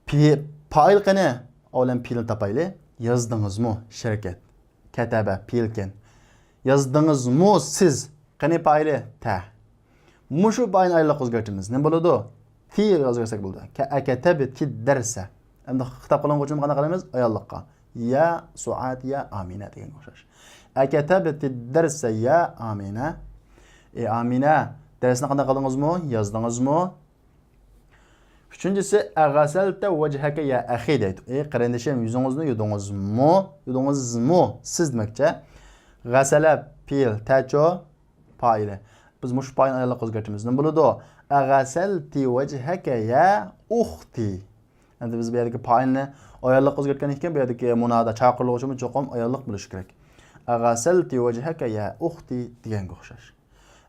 پې-، پائىل قېنى؟ ئاۋۋال پېئىلنى تاپايلى. يازدىڭىزمۇ؟ ئىش ھەرىكەت. كەتەبە، پېئىلكەن. يازدىڭىزمۇ سىز؟ قېنى پائىلى؟ تە. مۇشۇ پائىلنى ئاياللىققا ئۆزگەرتىمىز. نېمە بولىدۇ؟ تى يازغۇزساق بولىدۇ. كە-، ئەكەتەبتى دەرسە. ئەمدى خىتاب قىلىنغۇچىنى قانداق قىلىمىز؟ ئاياللىققا. يا سۇئاد، يا ئامىنە دېگەنگە ئوخشاش. ئەكەتەبتى دەرسە يا ئامىنە. ئى ئامىنە، دەرسنى قانداق قىلدىڭىزمۇ؟ يازدىڭىزمۇ؟ ئۈچىنچىسى، ئەغەسەلتە ۋەجھەكە يا ئەخى دەيدۇ. ئى قېرىندىشىم، يۈزىڭىزنى يۇدىڭىزمۇ؟ يۇدىڭىزمۇ؟ سىز دېمەكچى. غەسەلە پېئىل، تەچۇ پائىلى. بىز مۇشۇ پائىلنى ئاياللىققا ئۆزگەرتىمىز. نېمە بولىدۇ؟ ئەغەسەلتى ۋەجھەكە يا ئۇختى. ئەمدى بىز بۇ يەردىكى پائىلنى ئاياللىققا ئۆزگەرتكەن ئىكەن، بۇ يەردىكى مۇنادا چاقىرىلغۇچىمۇ چوقۇم ئاياللىق بولۇشى كېرەك. ئەغەسەلتى ۋەجھەكە يا ئۇختى دېگەنگە ئوخشاش.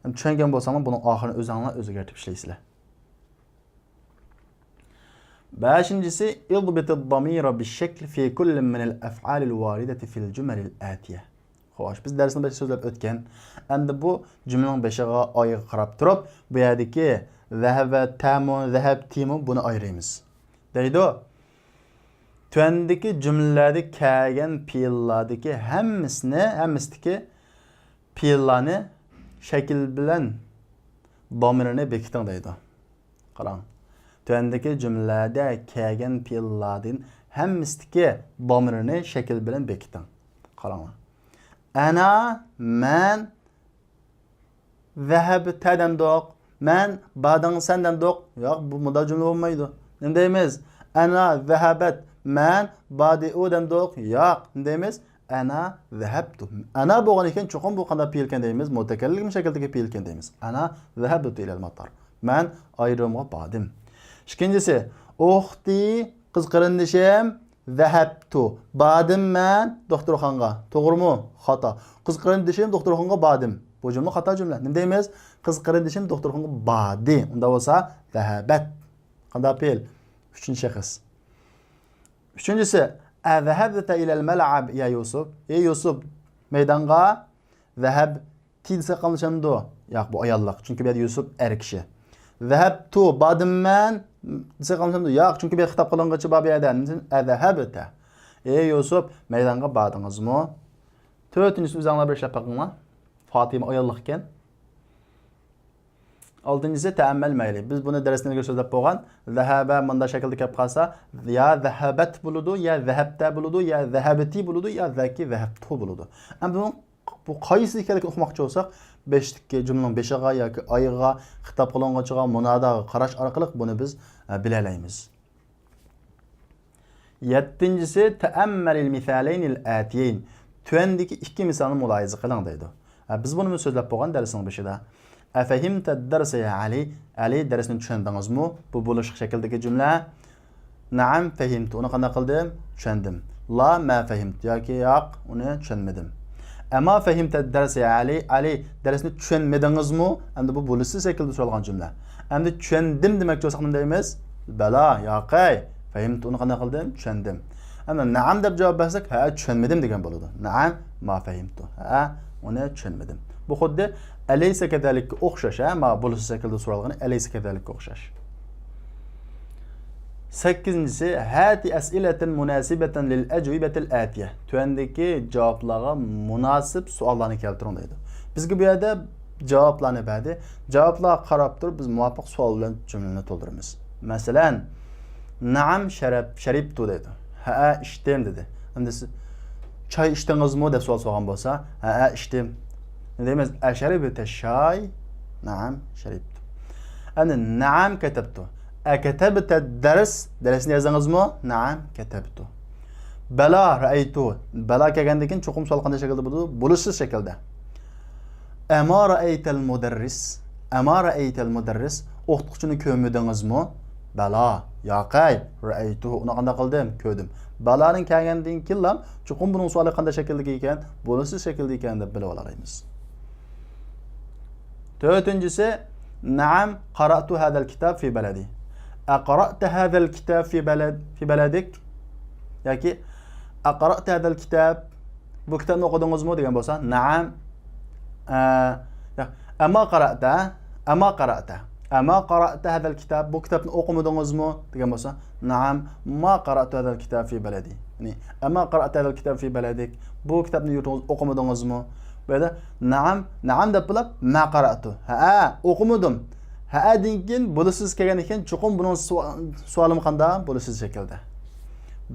ئەمدى چۈشەنگەن بولساڭلار، بۇنىڭ ئاخىرىنى ئۆزۈڭلار ئۆزگەرتىپ ئىشلەيسىلەر. بەشىنچىسى، اضبط الضمير بالشكل في كل من الأفعال الواردة في الجمل الآتية. خوش، بىز دەرسنىڭ بېشىدا سۆزلەپ ئۆتكەن. ئەمدى بۇ جۈملىنىڭ بېشىغا، ئايىغا قاراپ تۇرۇپ، بۇ يەردىكى ذهبتمۇ، ذهبتمۇ بۇنى ئايرىيمىز. دەيدۇ، تۆۋەندىكى جۈملىلەردە كەلگەن پېئىللاردىكى ھەممىسىنى، ھەممىسىدىكى پېئىللارنى شەكىل بىلەن دامىرىنى بېكىتىڭ دەيدۇ. قاراڭ. تۆۋەندىكى جۈملىلەردە كەلگەن پېئىللاردىن ھەممىسىدىكى دامىرىنى شەكىل بىلەن بېكىتىڭ. قاراڭلار. ئەنا، مەن، ذەھەبتە دەمدۇق. مەن، باردىڭسەن دەمدۇق. ياق، بۇ مۇنداق جۈملە بولمايدۇ. نېمە دەيمىز؟ ئەنا، ذەھەبەت، مەن، باردى ئۇ دەمدۇق. ياق، نېمە دەيمىز؟ ئەنا ذەھەبتۇ. ئەنا بولغان ئىكەن، چوقۇم بۇ قانداق پېئىلكەن دەيمىز؟ مۇتەكەللىم شەكلىدىكى پېئىلكەن دەيمىز. ئەنا ذەھەبتۇ ئىلەل ماتار. مەن ئايرودرومغا باردىم. ئىككىنچىسى، ئۇختى، قىز قېرىندىشىم، ذەھەبتۇ. باردىم مەن دوختۇرخانىغا. توغرىمۇ؟ خاتا. قىز قېرىندىشىم دوختۇرخانىغا باردىم. بۇ جۈملە خاتا جۈملە. نېمە دەيمىز؟ قىز قېرىندىشىم دوختۇرخانىغا باردى. ئۇنداق بولسا، ذەھەبەت. قانداق پېئىل؟ ئۈچىنچى شەخس. ئۈچىنچىسى، ئەزەھەبتە ئىلەل مەلئەب يا يۇسۇپ؟ ئەي يۇسۇپ، مەيدانغا؟ ذەھەبتى دېسە قاملىشامدۇ؟ ياق، بۇ ئاياللىق. چۈنكى بۇ يەردە يۈسۈپ ئەر كىشى. ذەھەبتۇ، باردىم مەن دېسە قاملىشامدۇ؟ ياق، چۈنكى بۇ يەردە خىتاب قىلىنغۇچى بار بۇ يەردە. ئەزەھەبتە. ئەي يۈسۈپ، مەيدانغا باردىڭىزمۇ؟ تۆتىنچىسى، ئۆزۈڭلار بىر ئىشلەپ بېقىڭلار. فاتىمە ئاياللىق ئىكەن. ئالتىنچىسى، تەئەممەل مەيلى. بىز بۇنى دەرستىن ئىلگىرى سۆزلەپ بولغان. ذەھەبە مۇنداق شەكىلدە كەپ قالسا، يا ذەھەبەت بولىدۇ، يا ذەھەبتە بولىدۇ، يا ذەھەبتى بولىدۇ، يا ذەكى ذەھەبتۇ بولىدۇ. ئەمدى بۇنىڭ بۇ قايسى ئىكەنلىكىنى ئۇقماقچى بولساق، بېشىدىكى جۈملىنىڭ بېشىغا ياكى ئايىغا، خىتاب قىلىنغۇچىغا، مۇناداغا قاراش ئارقىلىق بۇنى بىز، ئە، بىلەلەيمىز. يەتتىنچىسى، تەئەممەلىل مىسالەينىل ئەتىيەين. تۆۋەندىكى ئىككى مىسالنى مۇلاھىزە قىلىڭ دەيدۇ. ھە، بىز بۇنىمۇ سۆزلەپ بولغان دەرسنىڭ بېشىدا. ئەفەھىمتە دەرسە يا ئەلى؟ ئەلى، دەرسنى چۈشەندىڭىزمۇ؟ بۇ بولۇشلۇق شەكىلدىكى جۈملە. نەئەم فەھىمتۇ. ئۇنى قانداق قىلدىم؟ چۈشەندىم. لا ما فەھىمتۇ. ياكى ياق، ئۇنى چۈشەنمىدىم. ئەما فەھىمتە دەرسە يا ئەلى؟ ئەلى، دەرسنى چۈشەنمىدىڭىزمۇ؟ ئەمدى بۇ بولۇشسىز شەكىلدە سورالغان جۈملە. ئەمدى چۈشەندىم دېمەكچى بولساق نېمە دەيمىز؟ بەلا، ياقەي. فەھىمتۇ، ئۇنى قانداق قىلدىم؟ چۈشەندىم. ئەمدى نەئەم دەپ جاۋاب بەرسەك، ھە، چۈشەنمىدىم دېگەن بولىدۇ. نەئەم ما فەھىمتۇ. ھە، ئۇنى چۈشەنمىدىم. بۇ خۇددى ئەلەيسە كەزەلىككە ئوخشاش، ھە، ما بولۇشسىز شەكىلدە سورالغىنى ئەلەيسە كەزەلىككە ئوخشاش. سەككىزىنچىسى، ھاتى ئەسئىلەتەن مۇناسىبەتەن لىل ئەجۋىبەتىل ئەتىيە. تۆۋەندىكى جاۋابلارغا مۇناسىپ سوئاللارنى كەلتۈرۈڭ دەيدۇ. بىزگە بۇ يەردە جاۋابلارنى بەردى. جاۋابلارغا قاراپ تۇرۇپ بىز مۇۋاپىق سوئال بىلەن جۈملىنى تولدۇرىمىز. مەسىلەن، نەئەم شەرەپ، شەرىپتۇ دەيدۇ. ھەئە، ئىچتىم دېدى. ئەمدى سىز چاي ئىچتىڭىزمۇ دەپ سوئال سورىغان بولسا، ھەئە، ئىچتىم. نېمە دەيمىز؟ ئەشەرىبتە شاي؟ نەئەم، شەرىپتۇ. ئەمدى نەئەم كەتەپتۇ. ئەكەتەبتە دەرس؟ دەرسنى يازدىڭىزمۇ؟ نەئەم، كەتەپتۇ. بەلا رەئەيتۇ. بەلا كەلگەندىن كېيىن چوقۇم سوئال قانداق شەكىلدە بولىدۇ؟ بولۇشسىز شەكىلدە. ئەما رەئەيتەل مۇدەررىس؟ ئەما رەئەيتەل مۇدەررىس؟ ئوقۇتقۇچىنى كۆرمىدىڭىزمۇ؟ بەلا، ياقەي، رەئەيتۇھۇ، ئۇنى قانداق قىلدىم؟ كۆردۈم. بەلانىڭ كەلگەندىن كېيىنلا چوقۇم بۇنىڭ سوئالى قانداق شەكىلدىكى ئىكەن، بولۇشسىز شەكىلدە ئىكەن دەپ بىلىۋالالايمىز. تۆتىنچىسى، نەئەم، قارائتۇ ھازەل كىتاب فى بەلەدى. ئەقرائتە ھازەل كىتاب فى بەلەد، فى بەلەدىك؟ ياكى ئەقرائتە ھازەل كىتاب، بۇ كىتابنى ئوقۇدىڭىزمۇ دېگەن بولسا، نەئەم، ئە، ياق، ئەما قارائتە، ئەما قارائتە، ئەما قارائتە ھازەل كىتاب، بۇ كىتابنى ئوقۇمىدىڭىزمۇ دېگەن بولسا، نەئەم، ما قارائتۇ ھازەل كىتاب فى بەلەدى. يەنى، ئەما قارائتە ھازەل كىتاب فى بەلەدىك، بۇ كىتابنى يۇرتىڭىزدا ئوقۇمىدىڭىزمۇ؟ بۇ يەردە نەئەم، نەئەم دەپ بولۇپ، ما قارائتۇ، ھەئە، ئوقۇمىدىم. ھەئەدىن كېيىن بولىسىز كەلگەن ئىكەن، چوقۇم بۇنىڭ سو-، سوئالىمۇ قانداق؟ بولىسىز شەكىلدە.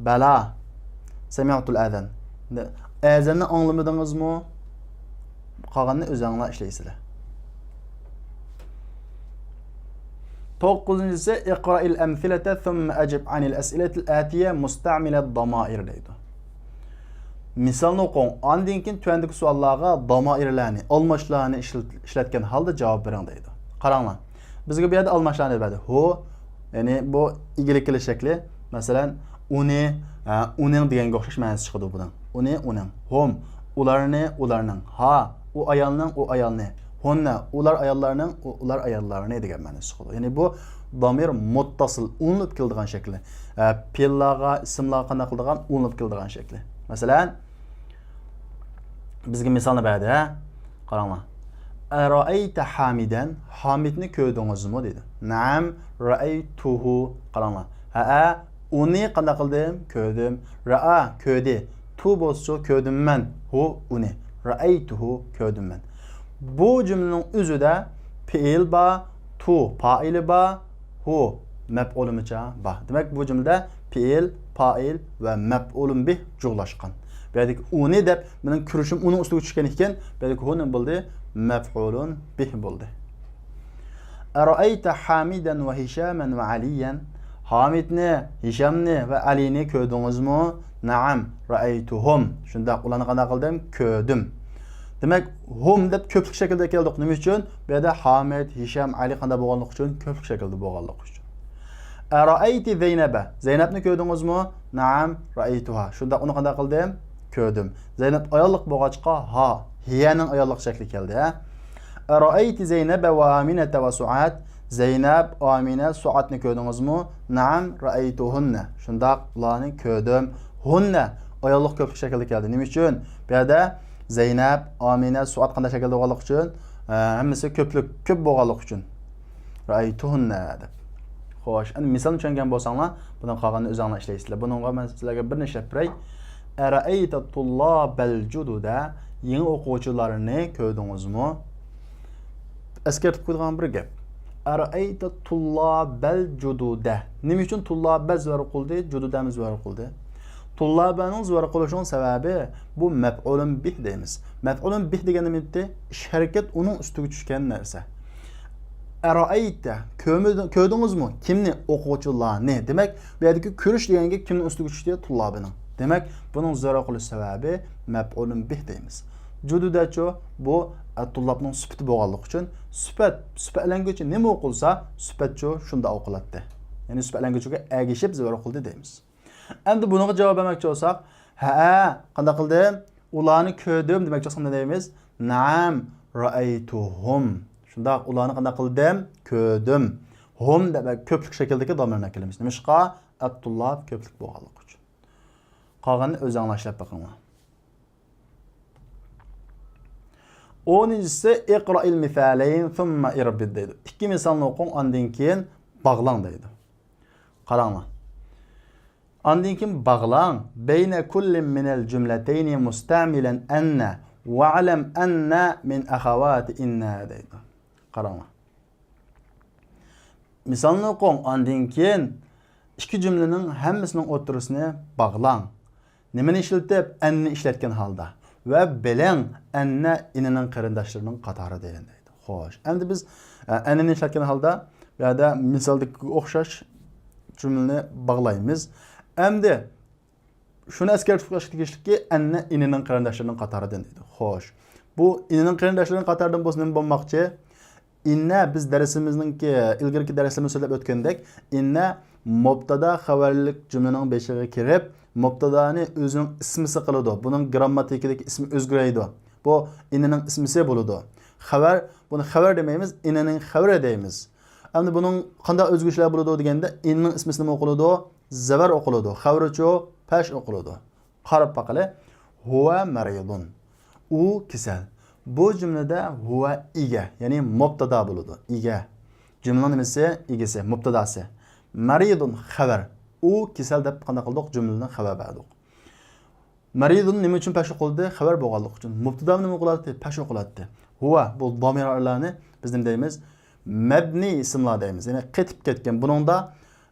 بەلا. سەمىئتۇل ئەزان. ئەزاننى ئاڭلىمىدىڭىزمۇ؟ قالغىنىنى ئۆزۈڭلار ئىشلەيسىلەر. توققۇزىنچىسى، اقرأ الأمثلة ثم أجب عن الأسئلة الآتية مستعمل الضمائر دەيدۇ. مىسالنى ئوقۇڭ، ئاندىن كېيىن تۆۋەندىكى سوئاللارغا دامائىرلارنى، ئالماشلارنى ئىشلىت-، ئىشلەتكەن ھالدا جاۋاب بېرىڭ دەيدۇ. قاراڭلار، بىزگە بۇ يەردە ئالماشلارنى بەردى. ھۇ، يەنى بۇ ئىگىلىك قىلىش شەكلى. مەسىلەن، ئۇنى، ھە، ئۇنىڭ دېگەنگە ئوخشاش مەنىسى چىقىدۇ بۇنىڭ. ئۇنى، ئۇنىڭ. ھۇم، ئۇلارنى، ئۇلارنىڭ. ھا، ئۇ ئايالنىڭ، ئۇ ئايالنى. ھۇننە، ئۇلار ئاياللارنىڭ، ئۇ-، ئۇلار ئاياللارنى دېگەن مەنىسى چىقىدۇ. يەنى بۇ دامىر مۇتتاسىل، ئۇلىنىپ كېلىدىغان شەكلى. ھە، پېئىللارغا، ئىسىملارغا قانداق قىلىدىغان؟ ئۇلىنىپ كېلىدىغان شەكلى. مەسىلەن، بىزگە مىسالنى بەردى، ھە؟ قاراڭلار. ئەرائەيتە ھامىدەن، ھامىدنى كۆردىڭىزمۇ؟ دېدى. نەئەم، رەئەيتۇھۇ. قاراڭلار. ھەئە، ئۇنى قانداق قىلدىم؟ كۆردۈم. رەئا، كۆردى. تۇ بولسىچۇ؟ كۆردۈممەن. ھۇ، ئۇنى. رەئەيتۇھۇ، كۆردۈممەن. بۇ جۈملىنىڭ ئۆزىدە پېئىل بار، تۇ پائىلى بار، ھۇ مەپئۇلىمۇچە بار. دېمەك، بۇ جۈملىدە پېئىل، پائىل ۋە مەپئۇلۇن بىھ جۇغلاشقان. بۇ يەردىكى ئۇنى دەپ مېنىڭ كۈرۈشۈم ئۇنىڭ ئۈستىگە چۈشكەن ئىكەن، بۇ يەردىكى ھۇ نېمە بولدى؟ مەپئۇلۇن بىھ بولدى. ئەرائەيتە ھامىدەن ۋە ھىشامەن ۋە ئەلىيەن؟ ھامىدنى، ھىشامنى ۋە ئەلىنى كۆردىڭىزمۇ؟ نەئەم، رەئەيتۇھۇم. شۇنداق، ئۇلارنى قانداق قىلدىم؟ كۆردۈم. دېمەك، ھۇم دەپ كۆپلۈك شەكلىدە كەلدۇق. نېمە ئۈچۈن؟ بۇ يەردە ھامىد، ھىشام، ئەلى قانداق بولغانلىقى ئۈچۈن؟ كۆپلۈك شەكلىدە بولغانلىقى ئۈچۈن. ئەرائەيتى زەينەبە؟ زەينەپنى كۆردىڭىزمۇ؟ نەئەم، رەئەيتۇھا. شۇنداق، ئۇنى قانداق قىلدىم؟ كۆردۈم. زەينەپ ئاياللىق بولغاچقا، ھا، ھىيەنىڭ ئاياللىق شەكلى كەلدى، ھە؟ ئەرائەيتى زەينەبە ۋە ئامىنەتە ۋە سۇئاد؟ زەينەپ، ئامىنە، سۇئادنى كۆردىڭىزمۇ؟ نەئەم، رەئەيتۇھۇننە. شۇنداق، ئۇلارنى كۆردۈم. ھۇننە ئاياللىق كۆپلۈك شەكلىدە كەلدى. نېمە ئۈچۈن؟ بۇ يەردە زەينەپ، ئامىنە، سۇئاد قانداق شەكىلدە بولغانلىقى ئۈچۈن؟ ھە، ھەممىسى كۆپلۈك، كۆپ بولغانلىقى ئۈچۈن. رەئەيتۇھۇننە دەپ. خوش، ئەمدى مىسالنى چۈشەنگەن بولساڭلار، بۇنىڭ قالغىنىنى ئۆزۈڭلار ئىشلەيسىلەر. بۇنىڭغا مەن سىلەرگە بىرنى ئىشلەپ بېرەي. ئەرەئەيتە تۇللابەل جۇدۇدە؟ يېڭى ئوقۇغۇچىلارنى كۆردىڭىزمۇ؟ ئەسكەرتىپ قويىدىغان بىر گەپ. ئەرەئەيتە تۇللابەل جۇدۇدە؟ نېمە ئۈچۈن تۇللابە زۆرۈر قىلدى، جۇدۇدەمۇ زۆرۈر قىلدى؟ تۇللابەنىڭ زۆرۈر قىلىشىنىڭ سەۋەبى، بۇ مەپئۇلۇن بىھ دەيمىز. مەپئۇلۇن بىھ دېگەن نېمە ئىدى؟ ئىش ھەرىكەت ئۇنىڭ ئۈستىگە چۈشكەن نەرسە. ئەرائەيتە، كۆرمىدىڭ-، كۆردىڭىزمۇ؟ كىمنى؟ ئوقۇغۇچىلارنى. دېمەك، بۇ يەردىكى كۆرۈش دېگەن گەپ كىمنىڭ ئۈستىگە چۈشتى؟ تۇللابىنىڭ. دېمەك، بۇنىڭ زۆرۈر قىلىش سەۋەبى مەپئۇلۇن بىھ دەيمىز. جۇدۇدەچۇ؟ بۇ ئەتتۇللابنىڭ سۈپىتى بولغانلىقى ئۈچۈن، سۈپەت، سۈپەتلەنگۈچى نېمە ئوقۇلسا، سۈپەتچۇ شۇنداق ئوقۇلاتتى. يەنى سۈپەتلەنگۈچىگە ئەگىشىپ زۆرۈر قىلدى دەيمىز. ئەمدى بۇنىڭغا جاۋاب بەرمەكچى بولساق، ھەئە، قانداق قىلدىم؟ ئۇلارنى كۆردۈم دېمەكچى بولساق نېمە دەيمىز؟ نەئەم، رەئەيتۇھۇم. شۇنداق، ئۇلارنى قانداق قىلدىم؟ كۆردۈم. ھۇم دەپ كۆپلۈك شەكىلدىكى دامىرنى ئەكېلىمىز. نېمىشقا؟ ئەتتۇللاب كۆپلۈك بولغانلىقى ئۈچۈن. قالغىنىنى ئۆزۈڭلار ئىشلەپ بېقىڭلار. ئونىنچىسى، ئىقرائىل مىسالەين سۇممە ئىربىد دەيدۇ. ئىككى مىسالنى ئوقۇڭ، ئاندىن كېيىن باغلاڭ دەيدۇ. قاراڭلار. ئاندىن كېيىن باغلاڭ. بەينە كۇللىن مىنەل جۈملەتەينى مۇستەمىلەن ئەننە ۋەئلەم ئەننە مىن ئەخەۋاتى ئىننە دەيدۇ. قاراڭلار. مىسالنى ئوقۇڭ، ئاندىن كېيىن ئىككى جۈملىنىڭ ھەممىسىنىڭ ئوتتۇرىسىنى باغلاڭ. نېمىنى ئىشلىتىپ؟ ئەننى ئىشلەتكەن ھالدا. ۋە بىلىڭ، ئەننە ئىنىنىڭ قېرىنداشلىرىنىڭ قاتارىدىن دەيدۇ. خوش. ئەمدى بىز، ئە، ئەننىنى ئىشلەتكەن ھالدا، بۇ يەردە مىسالدىكىگە ئوخشاش جۈملىنى باغلايمىز. ئەمدى شۇنى ئەسكەرتىپ قويۇشقا تېگىشلىككى، ئەننە ئىنىنىڭ قېرىنداشلىرىنىڭ قاتارىدىن دەيدۇ. خوش. بۇ ئىنىنىڭ قېرىنداشلىرىنىڭ قاتارىدىن بولسا نېمە بولماقچى؟ ئىننە بىز دەرسىمىزنىڭكى، ئىلگىرىكى دەرسلىرىمىزدە سۆزلەپ ئۆتكەندەك، ئىننە مۇبتادا خەۋەرلىك جۈملىنىڭ بېشىغا كىرىپ، مۇبتادانى ئۆزىنىڭ ئىسمىسى قىلىدۇ. بۇنىڭ گىرامماتىكىدىكى ئىسمى ئۆزگىرەيدۇ. بۇ ئىننىنىڭ ئىسمىسى بولىدۇ. خەۋەر، بۇنى خەۋەر دېمەيمىز، ئىننىنىڭ خەۋىرى دەيمىز. ئەمدى بۇنىڭ قانداق ئۆزگىرىشلەر بولىدۇ دېگەندە، ئىننىڭ ئىسمىسى نېمە ئوقۇلىدۇ؟ زەۋەر ئوقۇلىدۇ. خەۋىرىچۇ؟ پەش ئوقۇلىدۇ. قاراپ باقىلى. ھۇۋە مەرىضۇن. ئۇ كېسەل. بۇ جۈملىدە ھۇۋە ئىگە، يەنى مۇبتادا بولىدۇ. ئىگە. جۈملىنىڭ نېمىسى؟ ئىگىسى، مۇبتاداسى. مەرىضۇن خەۋەر. ئۇ كېسەل دەپ قانداق قىلدۇق؟ جۈملىدىن خەۋەر بەردۇق. مەرىضۇن نېمە ئۈچۈن پەش ئوقۇلدى؟ خەۋەر بولغانلىقى ئۈچۈن. مۇبتادا نېمە ئوقۇلاتتى؟ پەش ئوقۇلاتتى. ھۇۋە، بۇ دامىرلارنى بىز نېمە دەيمىز؟ مەبنىي ئىسىملار دەيمىز. يەنى قېتىپ كەتكەن. بۇنىڭدا،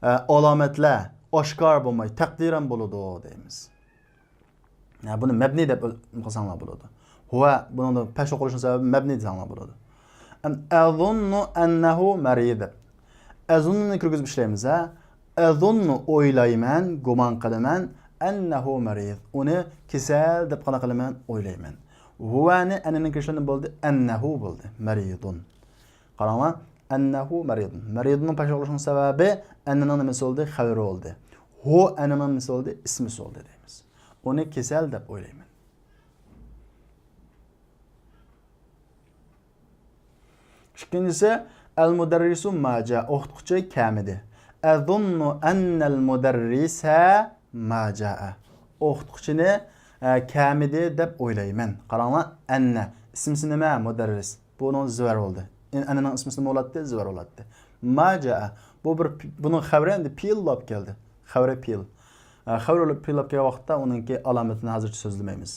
ئە، ئالامەتلەر ئاشكارا بولماي، تەقدىرەن بولىدۇ دەيمىز. ھە، بۇنى مەبنىي دەپ قىلساڭلار بولىدۇ. ھۇۋە، بۇنىڭدا پەش ئوقۇلۇشنىڭ سەۋەبى مەبنىي دېسەڭلار بولىدۇ. ئەم، ئەزۇننۇ ئەننەھۇ مەرىد دەپ. ئەزۇننۇنى كىرگۈزۈپ ئىشلەيمىز، ھە؟ ئەزۇننۇ ئويلايمەن، گۇمان قىلىمەن، ئەننەھۇ مەرىد. ئۇنى كېسەل دەپ قانداق قىلىمەن؟ ئويلايمەن. ھۇۋەنى ئەننىنىڭ كىرىشىدىن بولدى، ئەننەھۇ بولدى. مەرىدۇن. قاراڭلار، ئەننەھۇ مەرىدۇن. مەرىدۇننىڭ پەش ئوقۇلۇشنىڭ سەۋەبى ئەننىنىڭ نېمىسى بولدى؟ خەۋىرى بولدى. ھۇ ئەننىنىڭ نېمىسى بولدى؟ ئىسمىسى بولدى دەيمىز. ئۇنى كېسەل دەپ ئويلايمەن. ئىككىنچىسى، ئەل مۇدەررىسۇ ما جا، ئوقۇتقۇچى كەلمىدى. ئەزۇننۇ ئەننەل مۇدەررىسە ما جاء. ئوقۇتقۇچىنى، ئە، كەلمىدى دەپ ئويلايمەن. قاراڭلار، ئەننە. ئىسمىسى نېمە؟ مۇدەررىس. بۇنىڭ زىۋەر بولدى. ئەننىنىڭ ئىسمىسى نېمە بولاتتى؟ زىۋەر بولاتتى. ما جاء. بۇ بىر، بۇنىڭ خەۋىرى ئەمدى پېئىل بولۇپ كەلدى. خەۋىرى پېئىل. ئە، خەۋىرى پېئىل بولۇپ كەلگەن ۋاقىتتا ئۇنىڭكى ئالامىتىنى ھازىرچە سۆزلىمەيمىز.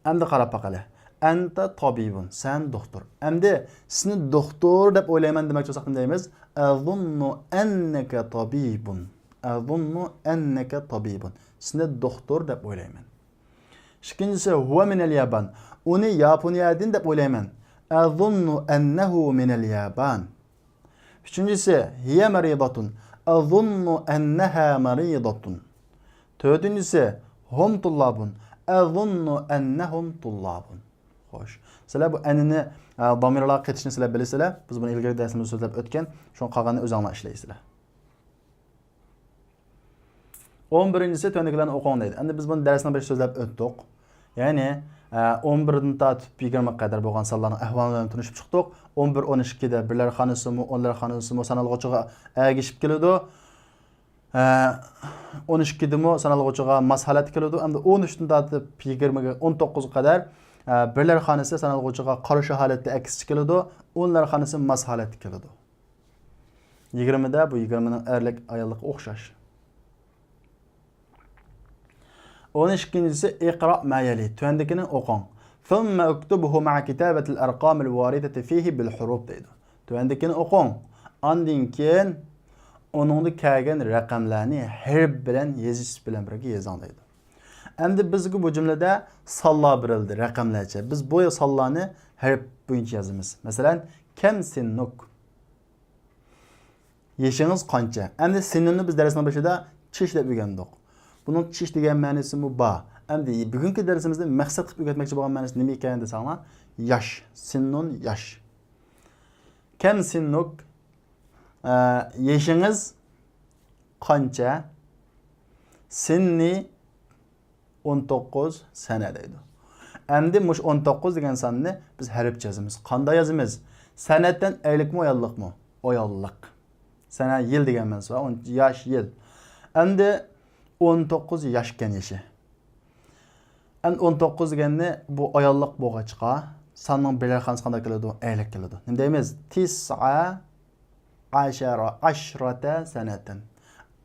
ئەمدى قاراپ باقايلى. ئەنتە تابىبۇن، سەن دوختۇر. ئەمدى سېنى دوختۇر دەپ ئويلايمەن دېمەكچى بولساق نېمە دەيمىز؟ ئەزۇننۇ ئەننەكە تابىبۇن. ئەزۇننۇ ئەننەكە تابىبۇن. سېنى دوختۇر دەپ ئويلايمەن. ئىككىنچىسى، ھۇۋە مىنەل يابان. ئۇنى ياپونىيەدىن دەپ ئويلايمەن. ئەزۇننۇ ئەننەھۇ مىنەل يابان. ئۈچىنچىسى، ھىيە مەرىداتۇن. ئەزۇننۇ ئەننەھا مەرىداتۇن. تۆتىنچىسى، ھۇم تۇللابۇن. ئەزۇننۇ ئەننەھۇم تۇللابۇن. خوش. سىلەر بۇ ئەننىنى، ئە، دامىرلارغا قېتىشنى سىلەر بىلىسىلەر. بىز بۇنى ئىلگىرىكى دەرسىمىزدە سۆزلەپ ئۆتكەن. شۇڭا قالغىنىنى ئۆزۈڭلار ئىشلەيسىلەر. ئون بىرىنچىسى، تۆۋەندىكىلەرنى ئوقۇڭ دەيدۇ. ئەمدى بىز بۇنى دەرسنىڭ بېشىدا سۆزلەپ ئۆتتۇق. يەنى، ئە، ئون بىردىن تارتىپ يىگىرمە قەدەر بولغان سانلارنىڭ ئەھۋالى بىلەن تونۇشۇپ چىقتۇق. ئون بىر، ئون ئىككىدە بىرلەر خانىسىمۇ، ئونلار خانىسىمۇ سانالغۇچىغا ئەگىشىپ كېلىدۇ. ئە، ئون ئىككىدىمۇ سانالغۇچىغا ماس ھالەتتە كېلىدۇ. ئەمدى ئون ئۈچتىن تارتىپ يىگىرمىگە، ئون توققۇزغا قەدەر، ئە، بىرلەر خانىسى سانالغۇچىغا قارشى ھالەتتە ئەكسىچە كېلىدۇ. ئونلار خانىسى ماس ھالەتتە كېلىدۇ. يىگىرمىدە بۇ يىگىرمىنىڭ ئەرلىك، ئاياللىقى ئوخشاش. ئون ئىككىنچىسى، ئىقرا ما يەلى، تۆۋەندىكىنى ئوقۇڭ. ثم اكتبه مع كتابة الأرقام الواردة فيه بالحروف دەيدۇ. تۆۋەندىكىنى ئوقۇڭ. ئاندىن كېيىن ئۇنىڭدا كەلگەن رەقەملەرنى ھەرپ بىلەن يېزىش بىلەن بىرگە يېزىڭ دەيدۇ. ئەمدى بىزگە بۇ جۈملىدە سانلار بېرىلدى، رەقەملەرچە. بىز بۇ سانلارنى ھەرپ بويىچە يازىمىز. مەسىلەن، كەم سىننۇك؟ يېشىڭىز قانچە؟ ئەمدى سىننۇننى بىز دەرسنىڭ بېشىدا چىش دەپ ئۆگەندۇق. بۇنىڭ چىش دېگەن مەنىسىمۇ بار. ئەمدى بۈگۈنكى دەرسىمىزدە مەقسەت قىلىپ ئۆگەتمەكچى بولغان مەنىسى نېمە ئىكەن دېسەڭلار، ياش. سىننۇن ياش. كەم سىننۇك؟ ئە، يېشىڭىز قانچە؟ سىننى ئون توققۇز سەنە دەيدۇ. ئەمدى مۇشۇ ئون توققۇز دېگەن ساننى بىز ھەرپچە يازىمىز. قانداق يازىمىز؟ سەنەتەن ئەرلىكمۇ، ئاياللىقمۇ؟ ئاياللىق. سەنە يىل دېگەن مەنىسى بار. ئون، ياش، يىل. ئەمدى ئون توققۇز ياشكەن يېشى. ئەمدى ئون توققۇز دېگەننى بۇ ئاياللىق بولغاچقا، ساننىڭ بىرلەر خانىسى قانداق كېلىدۇ؟ ئەرلىك كېلىدۇ. نېمە دەيمىز؟ تىسئە ئەشەرە، ئەشرەتە سەنەتەن.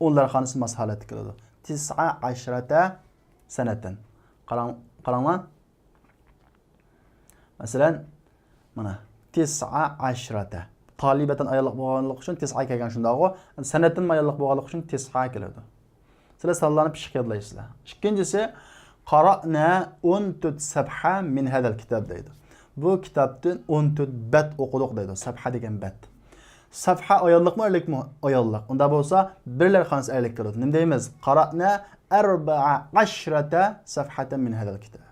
ئونلار خانىسى ماس ھالەتتە كېلىدۇ. تىسئە ئەشرەتە سەنەتەن. قاراڭ، قاراڭلار. مەسىلەن، مانا، تىسئە ئەشرەتە. تالىبەتەن ئاياللىق بولغانلىقى ئۈچۈن تىسئە كەلگەن، شۇنداقغۇ؟ سەنەتەن ئاياللىق بولغانلىقى ئۈچۈن تىسئە كېلىدۇ. سىلەر سانلارنى پىششىق يادلايسىلەر. ئىككىنچىسى، قارائنا ئون تۆت سەپھە مىن ھەدەل كىتاب دەيدۇ. بۇ كىتابتىن ئون تۆت بەت ئوقۇدۇق دەيدۇ. سەپھە دېگەن بەت. سەپھە ئاياللىقمۇ، ئەرلىكمۇ؟ ئاياللىق. ئۇنداق بولسا، بىرلەر خانىسى ئەرلىك كېلىدۇ. نېمە دەيمىز؟ قارائنا ئەربەئە ئەشرەتە سەپھەتەن مىن ھەدەل كىتاب.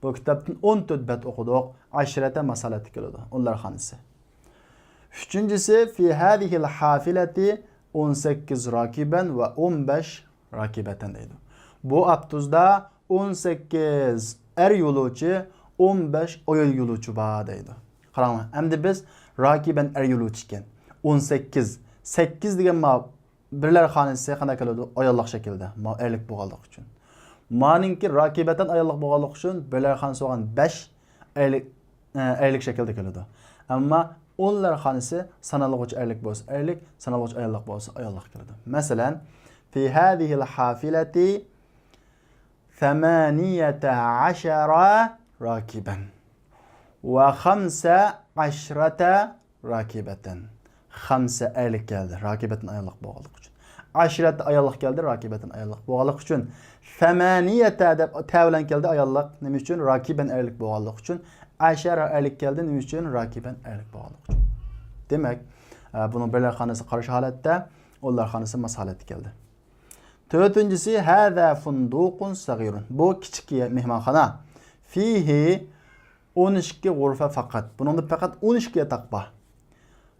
بۇ كىتابتىن ئون تۆت بەت ئوقۇدۇق. ئەشرەتە ماس ھالەتتە كېلىدۇ. ئونلار خانىسى. ئۈچىنچىسى، في هذه الحافلة ئون سەككىز راكبا ۋە ئون بەش راكبەتەن دەيدۇ. بۇ ئاپتوبۇستا ئون سەككىز ئەر يولۇچى، ئون بەش ئايال يولۇچى بار دەيدۇ. قاراڭلار، ئەمدى بىز راكبەن ئەر يولۇچى ئىكەن. ئون سەككىز، سەككىز دېگەن ما بىرلەر خانىسى قانداق كېلىدۇ؟ ئاياللىق شەكىلدە. ما ئەرلىك بولغانلىقى ئۈچۈن. مانىڭكى راكبەتەن ئاياللىق بولغانلىقى ئۈچۈن بىرلەر خانىسى بولغان بەش ئەرلىك، ئە، ئەرلىك شەكىلدە كېلىدۇ. ئەمما ئونلار خانىسى سانالغۇچى ئەرلىك بولسا ئەرلىك، سانالغۇچى ئاياللىق بولسا ئاياللىق كېلىدۇ. مەسىلەن، في هذه الحافلة ثمانية عشر راكبا وخمس عشرة راكبة. خمسة ئەرلىك كەلدى، راكبة ئاياللىق بولغانلىقى ئۈچۈن. عشرة ئاياللىق كەلدى، راكبة ئاياللىق بولغانلىقى ئۈچۈن. ثمانية دەپ تە بىلەن كەلدى ئاياللىق. نېمە ئۈچۈن؟ راكبا ئەرلىك بولغانلىقى ئۈچۈن. عشرة ئەرلىك كەلدى. نېمە ئۈچۈن؟ راكبا ئەرلىك بولغانلىقى ئۈچۈن. دېمەك، ئە، بۇنىڭ بىرلەر خانىسى قارشى ھالەتتە، ئۇلار خانىسى ماس ھالەتتە كەلدى. تۆتىنچىسى، هذا فندق صغير. بۇ كىچىك مېھمانخانا. فيه ئون ئىككى غۇرفە پەقەت. بۇنىڭدا پەقەت ئون ئىككى ياتاق بار.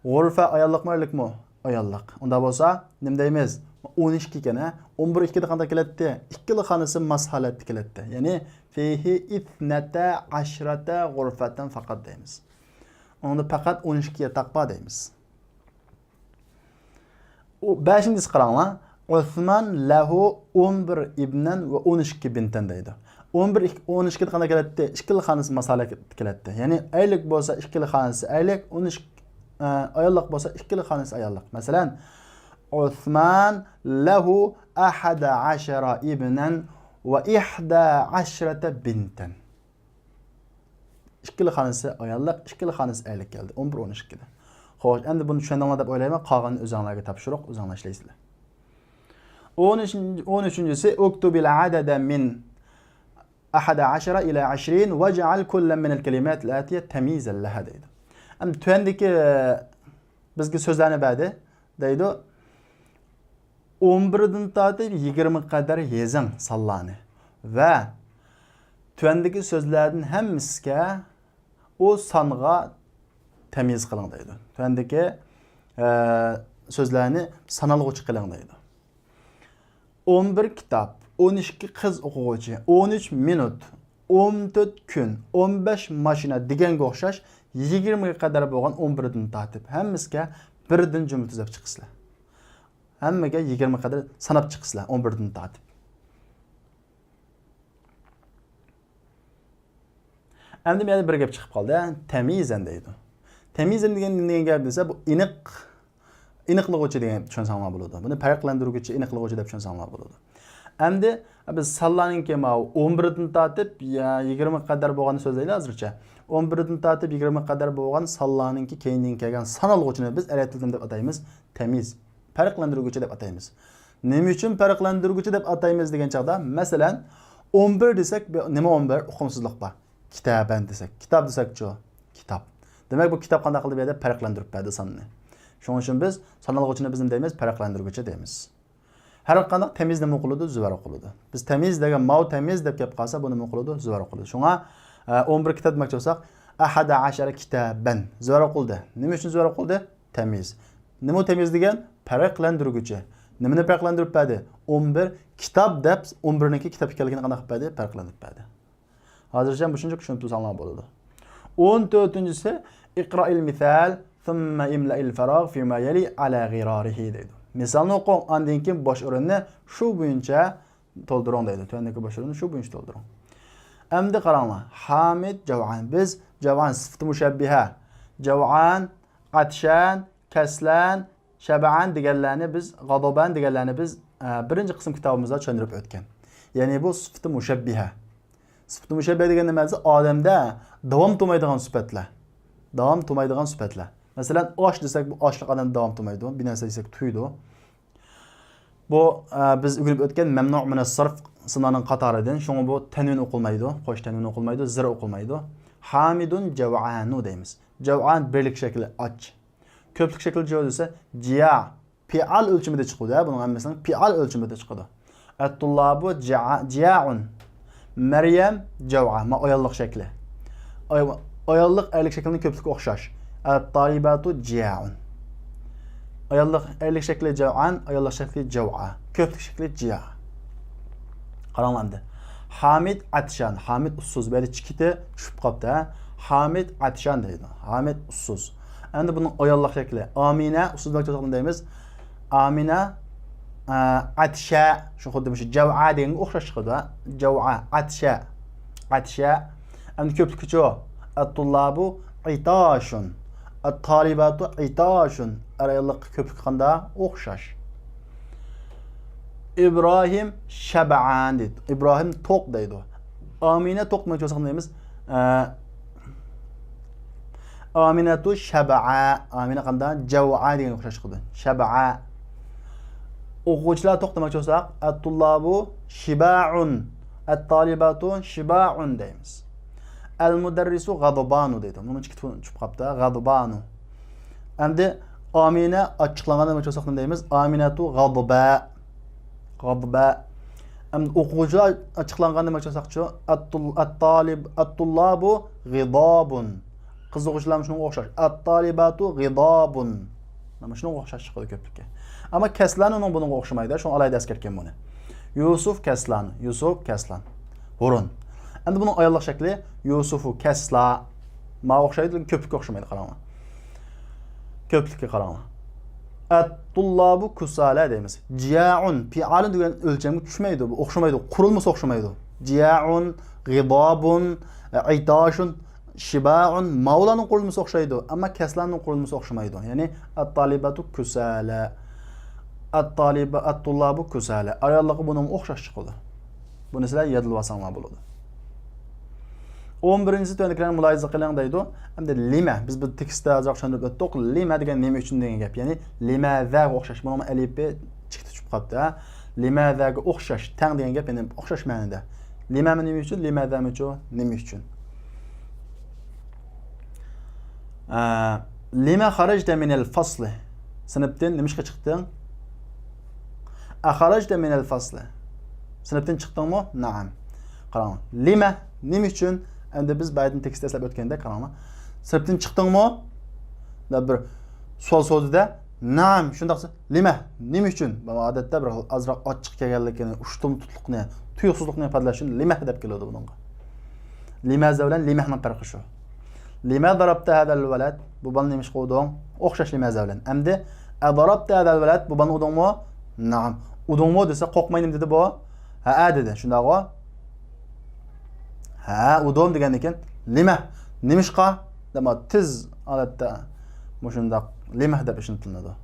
غۇرفە ئاياللىقمۇ، ئەرلىكمۇ؟ ئاياللىق. ئۇنداق بولسا نېمە دەيمىز؟ ئون ئىككى ئىكەن، ھە؟ ئون بىر ئىككى دېگەندە قانداق كېلەتتى؟ ئىككىلا خانىسى ماس ھالەتتە كېلەتتى. يەنى فيه اثنتا عشرة غرفة فقط دەيمىز. ئۇنىڭدا پەقەت ئون ئىككى ياتاق بار دەيمىز. ئۇ بەشىنچىسى قاراڭلار. ئوسمان لەھۇ ئون بىر ئىبنەن ۋە ئون ئىككى بىنتەن دەيدۇ. ئون بىر، ئون ئىككى قانداق كېلەتتى؟ ئىككىلا خانىسى ماس ھالەتتە كېلەتتى. يەنى ئەرلىك بولسا ئىككىلا خانىسى ئەرلىك، ئون ئىككى، ئە، ئاياللىق بولسا ئىككىلا خانىسى ئاياللىق. مەسىلەن، ئوسمان لەھۇ ئەھەدە ئەشەرە ئىبنەن ۋە ئىھدە ئەشرەتە بىنتەن. ئىككىلا خانىسى ئاياللىق، ئىككىلا خانىسى ئەرلىك كەلدى. ئون بىر، ئون ئىككىدە. خوش، ئەمدى بۇنى چۈشەندىڭلار دەپ ئويلايمەن. قالغىنىنى ئۆزۈڭلارگە تاپشۇرۇق، ئۆزۈڭلار ئىشلەيسىلەر. ئون ئۈچىنچىسى، ئۇكتۇبىل ئەدەدە مىن ئەھەدە ئەشەرە ئىلە ئەشرىن ۋەجئەل كۇللەن مىنەل كەلىماتىل ئەتىيە تەميىزەن لەھا دەيدۇ. ئەمدى تۆۋەندىكى بىزگە سۆزلەرنى بەردى دەيدۇ. ئون بىردىن تارتىپ يىگىرمە قەدەر يېزىڭ سانلارنى ۋە تۆۋەندىكى سۆزلەردىن ھەممىسىگە ئۇ سانغا تەميىز قىلىڭ دەيدۇ. تۆۋەندىكى، ئە، سۆزلەرنى سانالغۇچى قىلىڭ دەيدۇ. ئون بىر كىتاب، ئون ئىككى قىز ئوقۇغۇچى، ئون ئۈچ مىنۇت، ئون تۆت كۈن، ئون بەش ماشىنا دېگەنگە ئوخشاش يىگىرمىگە قەدەر بولغان ئون بىردىن تارتىپ ھەممىسىگە بىردىن جۈملە تۈزەپ چىقىسىلەر. ھەممىگە يىگىرمە قەدەر ساناپ چىقىسىلەر، ئون بىردىن تارتىپ. ئەمدى بۇ يەردە بىر گەپ چىقىپ قالدى، ھە؟ تەميىزەن دەيدۇ. تەميىزەن دېگەن نېمە دېگەن گەپ دېسە، بۇ ئېنىق، ئېنىقلىغۇچى دېگەن گەپنى چۈشەنسەڭلار بولىدۇ. بۇنى پەرقلەندۈرگۈچى، ئېنىقلىغۇچى دەپ چۈشەنسەڭلار بولىدۇ. ئەمدى بىز سانلارنىڭكى ماۋۇ ئون بىردىن تارتىپ يا يىگىرمە قەدەر بولغاننى سۆزلەيلى ھازىرچە. ئون بىردىن تارتىپ يىگىرمە قەدەر بولغان سانلارنىڭكى كەينىدىن كەلگەن سانالغۇچىنى بىز ئەرەب تىلىدا نېمە دەپ ئاتايمىز؟ تەميىز. پەرقلەندۈرگۈچى دەپ ئاتايمىز. نېمە ئۈچۈن پەرقلەندۈرگۈچى دەپ ئاتايمىز دېگەن چاغدا، مەسىلەن، ئون بىر دېسەك، بۇ نېمە ئون بىر؟ ئۇقۇمسىزلىق بار. كىتابەن دېسەك، كىتاب دېسەكچۇ؟ كىتاب. دېمەك، بۇ كىتاب قانداق قىلدى؟ بۇ يەردە پەرقلەندۈرۈپ بەردى ساننى. شۇنىڭ ئۈچۈن بىز سانالغۇچىنى بىز نېمە دەيمىز؟ پەرقلەندۈرگۈچى دەيمىز. ھەر قانداق تەميىز نېمە ئوقۇلىدۇ؟ زۆۋەر ئوقۇلىدۇ. بىز تەميىز دېگەن ماۋۇ تەميىز دەپ كەپ قالسا، بۇ نېمە ئوقۇلىدۇ؟ زۆۋەر ئوقۇلىدۇ. شۇڭا، ئە، ئون بىر كىتاب دېمەكچى بولساق، ئەھەدە ئەشەرە كىتابەن. زۆۋەر ئوقۇلدى. نېمە ئۈچۈن زۆۋەر ئوقۇلدى؟ تەميىز. نېمە تەميىز دېگەن؟ پەرقلەندۈرگۈچى. نېمىنى پەرقلەندۈرۈپ بەردى؟ ئون بىر كىتاب دەپ، ئون بىرنىڭكى كىتاب ئىكەنلىكىنى قانداق قىلىپ بەردى؟ پەرقلەندۈرۈپ بەردى. ھازىرچە مۇشۇنچە چۈشىنىپ تۇرساڭلار بولىدۇ. ئون تۆتىنچىسى، ئىقرائىل مىسال، ثم املأ الفراغ فيما يلي على غراره دەيدۇ. مىسالنى ئوقۇڭ، ئاندىن كېيىن بوش ئورۇننى شۇ بويىچە تولدۇرۇڭ دەيدۇ. تۆۋەندىكى بوش ئورۇننى شۇ بويىچە تولدۇرۇڭ. ئەمدى قاراڭلار. ھامىد، جەۋئان. بىز جەۋئان سۈپىتى مۇشەببىھە. جەۋئان، ئەتشان، كەسلان، شەبئان دېگەنلەرنى بىز، غەدىبان دېگەنلەرنى بىز، ئە، بىرىنچى قىسىم كىتابىمىزدا چۈشەندۈرۈپ ئۆتكەن. يەنى بۇ سۈپىتى مۇشەببىھە. سۈپىتى مۇشەببىھە دېگەن نېمە دېسە، ئادەمدە داۋام تۇرمايدىغان سۈپەتلەر. داۋام تۇرمايدىغان سۈپەتلەر. مەسىلەن، ئاش دېسەك، بۇ ئاشلىق ئادەمدە داۋام تۇرمايدۇ. بىر نەرسە يېسەك تويىدۇ. بۇ، ئە، بىز ئۆگىنىپ ئۆتكەن مەمنۇ مىنەس سەرف سىنانىڭ قاتارىدىن. شۇڭا بۇ تەنۋىن ئوقۇلمايدۇ. خوش، تەنۋىن ئوقۇلمايدۇ، زىر ئوقۇلمايدۇ. ھامىدۇن جەۋئانۇ دەيمىز. جەۋئان بىرلىك شەكلى ئاچ. كۆپلۈك شەكلى جەۋ دېسە، جىيا. پېئال ئۆلچىمىدە چىقىدۇ، ھە، بۇنىڭ ھەممىسىنىڭ پېئال ئۆلچىمىدە چىقىدۇ. ئەتتۇللابۇ جىيا-، جىيائۇن. مەريەم جەۋئا، ما ئاياللىق شەكلى. ئاي-، ئاياللىق ئەرلىك شەكلىنىڭ كۆپلۈكى ئوخشاش. ئەتتالىباتۇ جىيائۇن. ئاياللىق ئەرلىك شەكلى جەۋئان، ئاياللىق شەكلى جەۋئا. كۆپلۈك شەكلى جىيا. قاراڭلار ئەمدى. ھامىد ئەتشان. ھامىد ئۇسسۇز. بۇ يەردە چىكىتى چۈشۈپ قاپتۇ، ھە. ھامىد ئەتشان دەيدۇ. ھامىد ئۇسسۇز. ئەمدى بۇنىڭ ئاياللىق شەكلى. ئامىنە ئۇسسۇز دېمەكچى بولساق نېمە دەيمىز؟ ئامىنە، ئە، ئەتشە. شۇ خۇددى مۇشۇ جەۋئا دېگەنگە ئوخشاش چىقىدۇ، ھە. جەۋئا، ئەتشە. ئەتشە. ئەمدى كۆپلۈكىچۇ؟ ئەتتۇللابۇ ئىتاشۇن. ئەتتالىباتۇ ئىتاشۇن. ئەر ئاياللىق كۆپلۈك قاندا؟ ئوخشاش. ئىبراھىم شەبئان دەيدۇ. ئىبراھىم توق دەيدۇ. ئامىنە توق دېمەكچى بولساق نېمە دەيمىز؟ ئە، ئامىنەتۇ شەبئا. ئامىنە قانداق؟ جەۋئا دېگەنگە ئوخشاش چىقىدۇ. شەبئا. ئوقۇغۇچىلار توق دېمەكچى بولساق، ئەتتۇللابۇ شىبائۇن، ئەتتالىباتۇ شىبائۇن دەيمىز. ئەلمۇدەررىسۇ غەزبانۇ دەيدۇ. بۇنىڭ ئىككى تۇ چۈشۈپ قاپتۇ. غەزبانۇ. ئەمدى ئامىنە ئاچچىقلانغان دېمەكچى بولساق نېمە دەيمىز؟ ئامىنەتۇ غەزبا. غەزبا. ئەمدى ئوقۇغۇچىلار ئاچچىقلانغان دېمەكچى بولساقچۇ؟ ئەتتۇل-، ئەتتالىب-، ئەتتۇللابۇ غىزابۇن. قىز ئوقۇغۇچىلارمۇ شۇنىڭغا ئوخشاش. ئەتتالىباتۇ غىزابۇن. مانا شۇنىڭغا ئوخشاش چىقىدۇ كۆپلۈككە. ئەمما كەسلان ئۇنىڭ بۇنىڭغا ئوخشىمايدۇ. شۇڭا ئالاھىدە ئەسكەرتكەن بۇنى. يۈسۈف كەسلان. يۈسۈف كەسلان. ھۇرۇن. ئەمدى بۇنىڭ ئاياللىق شەكلى يۈسۈفۇ كەسلا. ماغا ئوخشايدۇ، لېكىن كۆپلۈككە ئوخشىمايدۇ، قاراڭلار. كۆپلۈككە قاراڭلار. ئەتتۇللابۇ كۇسالە دەيمىز. جىيائۇن، پىئالۇن دېگەن ئۆلچەمگە چۈشمەيدۇ. بۇ ئوخشىمايدۇ. قۇرۇلمىسى ئوخشىمايدۇ. جىيائۇن، غىزابۇن، ئىتاشۇن، شىبائۇن، ماۋۇلارنىڭ قۇرۇلمىسى ئوخشايدۇ. ئەمما كەسلاننىڭ قۇرۇلمىسى ئوخشىمايدۇ. يەنى ئەتتالىباتۇ كۇسالە. ئەتتالىبا-، ئەتتۇللابۇ كۇسالە. ئاياللىقى بۇنىڭغا ئوخشاش چىقىدۇ. بۇنى سىلەر يادلىۋالساڭلار بولىدۇ. ئون بىرىنچىسى تۆۋەندىكىلەرنى مۇلاھىزە قىلىڭ دەيدۇ. ئەمدى لىمە، بىز بۇ تېكىستتا ئازراق چۈشەندۈرۈپ ئۆتتۇق. لىمە دېگەن نېمە ئۈچۈن دېگەن گەپ. يەنى لىمەزەگە ئوخشاش. بۇنىڭمۇ ئەلىپى چىكىتى چۈشۈپ قاپتۇ، ھە. لىمەزەگە ئوخشاش، تەڭ دېگەن گەپ، يەنى ئوخشاش مەنىدە. لىمەمۇ نېمە ئۈچۈن؟ لىمەزەمۇچۇ نېمە ئۈچۈن؟ ئە، لىمە خەرەجتە مىنەل فەسلى. سىنىپتىن نېمىشقا چىقتىڭ؟ ئەخەرەجتە مىنەل فەسلى. سىنىپتىن چىقتىڭمۇ؟ نەئەم. قاراڭ. لىمە، نېمە ئۈچۈن؟ ئەمدى بىز بايىدىن تېكىستتا ئەسلەپ ئۆتكەندەك، قاراڭلار. سىنىپتىن چىقتىڭمۇ؟ دەپ بىر سوئال سورىدى-دە، نەئەم، شۇنداقسا، لىمە، نېمە ئۈچۈن؟ بۇ ئادەتتە بىر ئازراق ئاچچىق كەلگەنلىكىنى، ئۇشتۇمتۇتلۇقنى، تۇيۇقسىزلىقنى ئىپادىلەش ئۈچۈن لىمە دەپ كېلىدۇ بۇنىڭغا. لىمەزە بىلەن لىمەنىڭ پەرقى شۇ. لىمە زەرەبتە ھەزەل ۋەلەد، بۇ بالىنى نېمىشقا ئۇردۇڭ؟ ئوخشاش لىمەزە بىلەن. ئەمدى، ئەزەرەبتە ھەزەل ۋەلەد، بۇ بالىنى ئۇردۇڭمۇ؟ نەئەم. ئۇدۇڭمۇ دېسە، قورقماي نېمە دېدى بۇ؟ ھەئە دېدى، شۇنداقغۇ؟ ھە، ئۇدۇم دېگەندىن كېيىن، لىمە، نېمىشقا؟ دەپ تېز ھالەتتە مۇشۇنداق لىمە دەپ ئىشلىتىلىدۇ.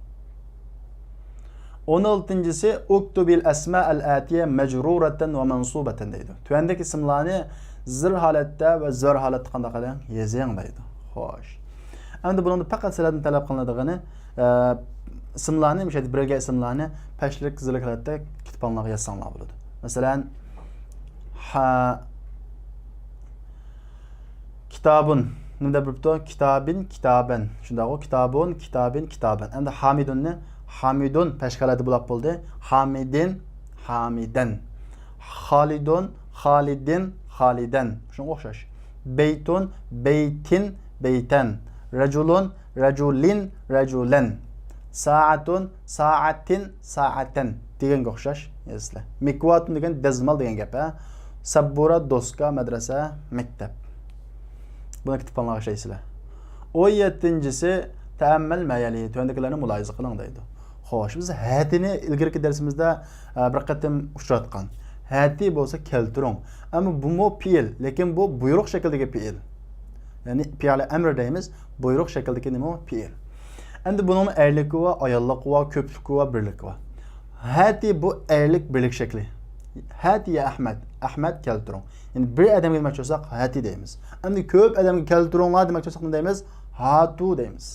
ئون ئالتىنچىسى، ئۇكتۇبىل ئەسمائەل ئەتىيە مەجرۇرەتەن ۋە مەنسۇبەتەن دەيدۇ. تۆۋەندىكى ئىسىملارنى زىر ھالەتتە ۋە زۆر ھالەتتە قانداق قىلىڭ؟ يېزىڭ دەيدۇ. خوش. ئەمدى بۇنىڭدا پەقەت سىلەردىن تەلەپ قىلىنىدىغىنى، ئە، ئىسىملارنى، مۇشۇ يەردە بېرىلگەن ئىسىملارنى پەشلىك زىرلىك ھالەتتە كىتابخانلارغا يازساڭلار بولىدۇ. مەسىلەن، ھا، كىتابۇن. نېمە دەپ بېرىپتۇ؟ كىتابىن، كىتابەن. شۇنداقغۇ؟ كىتابۇن، كىتابىن، كىتابەن. ئەمدى ھامىدۇننى ھامىدۇن پەشلىك ھالەتتە بولۇپ بولدى. ھامىدىن، ھامىدەن. خالىدۇن، خالىدىن، خالىدەن. شۇنىڭغا ئوخشاش. بەيتۇن، بەيتىن، بەيتەن. رەجۇلۇن، رەجۇلىن، رەجۇلەن. سائەتۇن، سائەتىن، سائەتەن دېگەنگە ئوخشاش يازىسىلەر. مىكۋاتۇن دېگەن دەزمال دېگەن گەپ، ھە. سەببۇرا، دوسكا، مەدرەسە، مەكتەپ. بۇنى كىتابخانلارغا ئىشلەيسىلەر. ئون يەتتىنچىسى، تەئەممەل مەيەلى، تۆۋەندىكىلەرنى مۇلاھىزە قىلىڭ دەيدۇ. خوش، بىز ھەتىنى ئىلگىرىكى دەرسىمىزدە، ئە، بىر قېتىم ئۇچراتقان. ھەتى بولسا كەلتۈرۈڭ. ئەمما بۇمۇ پېئىل، لېكىن بۇ بۇيرۇق شەكلىدىكى پېئىل. يەنى پېئىلى ئەمر دەيمىز، بۇيرۇق شەكلىدىكى نېمە ئۇ؟ پېئىل. ئەمدى بۇنىڭمۇ ئەرلىكى بار، ئاياللىقى بار، كۆپلۈكى بار، بىرلىكى بار. ھەتى بۇ ئەرلىك بىرلىك شەكلى. ھەتى يا ئەھمەد، ئەھمەد كەلتۈرۈڭ. يەنى بىر ئادەمگە دېمەكچى بولساق، ھەتى دەيمىز. ئەمدى كۆپ ئادەمگە كەلتۈرۈڭلار دېمەكچى بولساق، نېمە دەيمىز؟ ھاتۇ دەيمىز.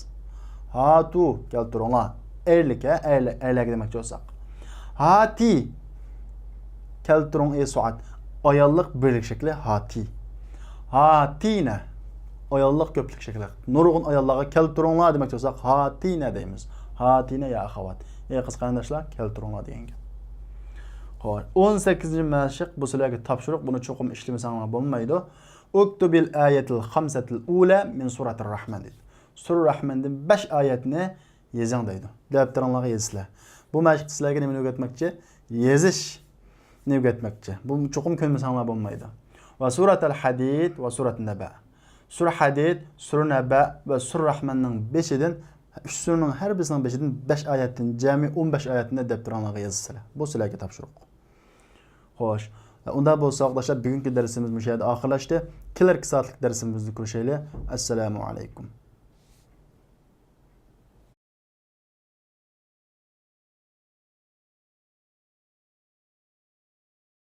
ھاتۇ كەلتۈرۈڭلار. ئەرلىك، ھە، ئەرلە-، ئەرلەرگە دېمەكچى بولساق. ھاتى. كەلتۈرۈڭ، ئى سوئات. ئاياللىق بىرلىك شەكلى ھاتى. ھاتىنە. ئاياللىق كۆپلۈك شەكلى. نۇرغۇن ئاياللارغا كەلتۈرۈڭلار دېمەكچى بولساق، ھاتىنە دەيمىز. ھاتىنە يا ئەخەۋات. ئى قىز قېرىنداشلار، كەلتۈرۈڭلار دېگەن گەپ. خوش. ئون سەككىزىنچى مەشىق، بۇ سىلەرگە تاپشۇرۇق، بۇنى چوقۇم ئىشلىمىسەڭلار بولمايدۇ. ئۇكتۇبىل ئايەتىل خەمسەتىل ئۇلە مىن سۇرەتىر رەھمان دەيدۇ. سۈرە رەھماندىن بەش ئايەتنى يېزىڭ دەيدۇ. دەپتىرىڭلارغا يېزىسىلەر. بۇ مەشىقتە سىلەرگە نېمىنى ئۆگەتمەكچى؟ يېزىشنى ئۆگەتمەكچى. بۇ چوقۇم كۆنمىسەڭلار بولمايدۇ. ۋە سۇرەتەل ھەدىد ۋە سۇرەت نەبە. سۈرە ھەدىد، سۈرە نەبە ۋە سۈرە رەھماننىڭ بېشىدىن، ئۈچ سۈرىنىڭ ھەر بىرسىنىڭ بېشىدىن بەش ئايەتتىن، جەمئىي ئون بەش ئايەتنى دەپتىرىڭلارغا يېزىسىلەر. بۇ سىلەرگە تاپشۇرۇق. خوش. ئۇنداق بولسا، ئاغداشلار، بۈگۈنكى دەرسىمىز مۇشۇ يەردە ئاخىرلاشتى. كېلەركى سائەتلىك دەرسىمىزدە كۆرۈشەيلى. ئەسسالامۇ ئەلەيكۇم.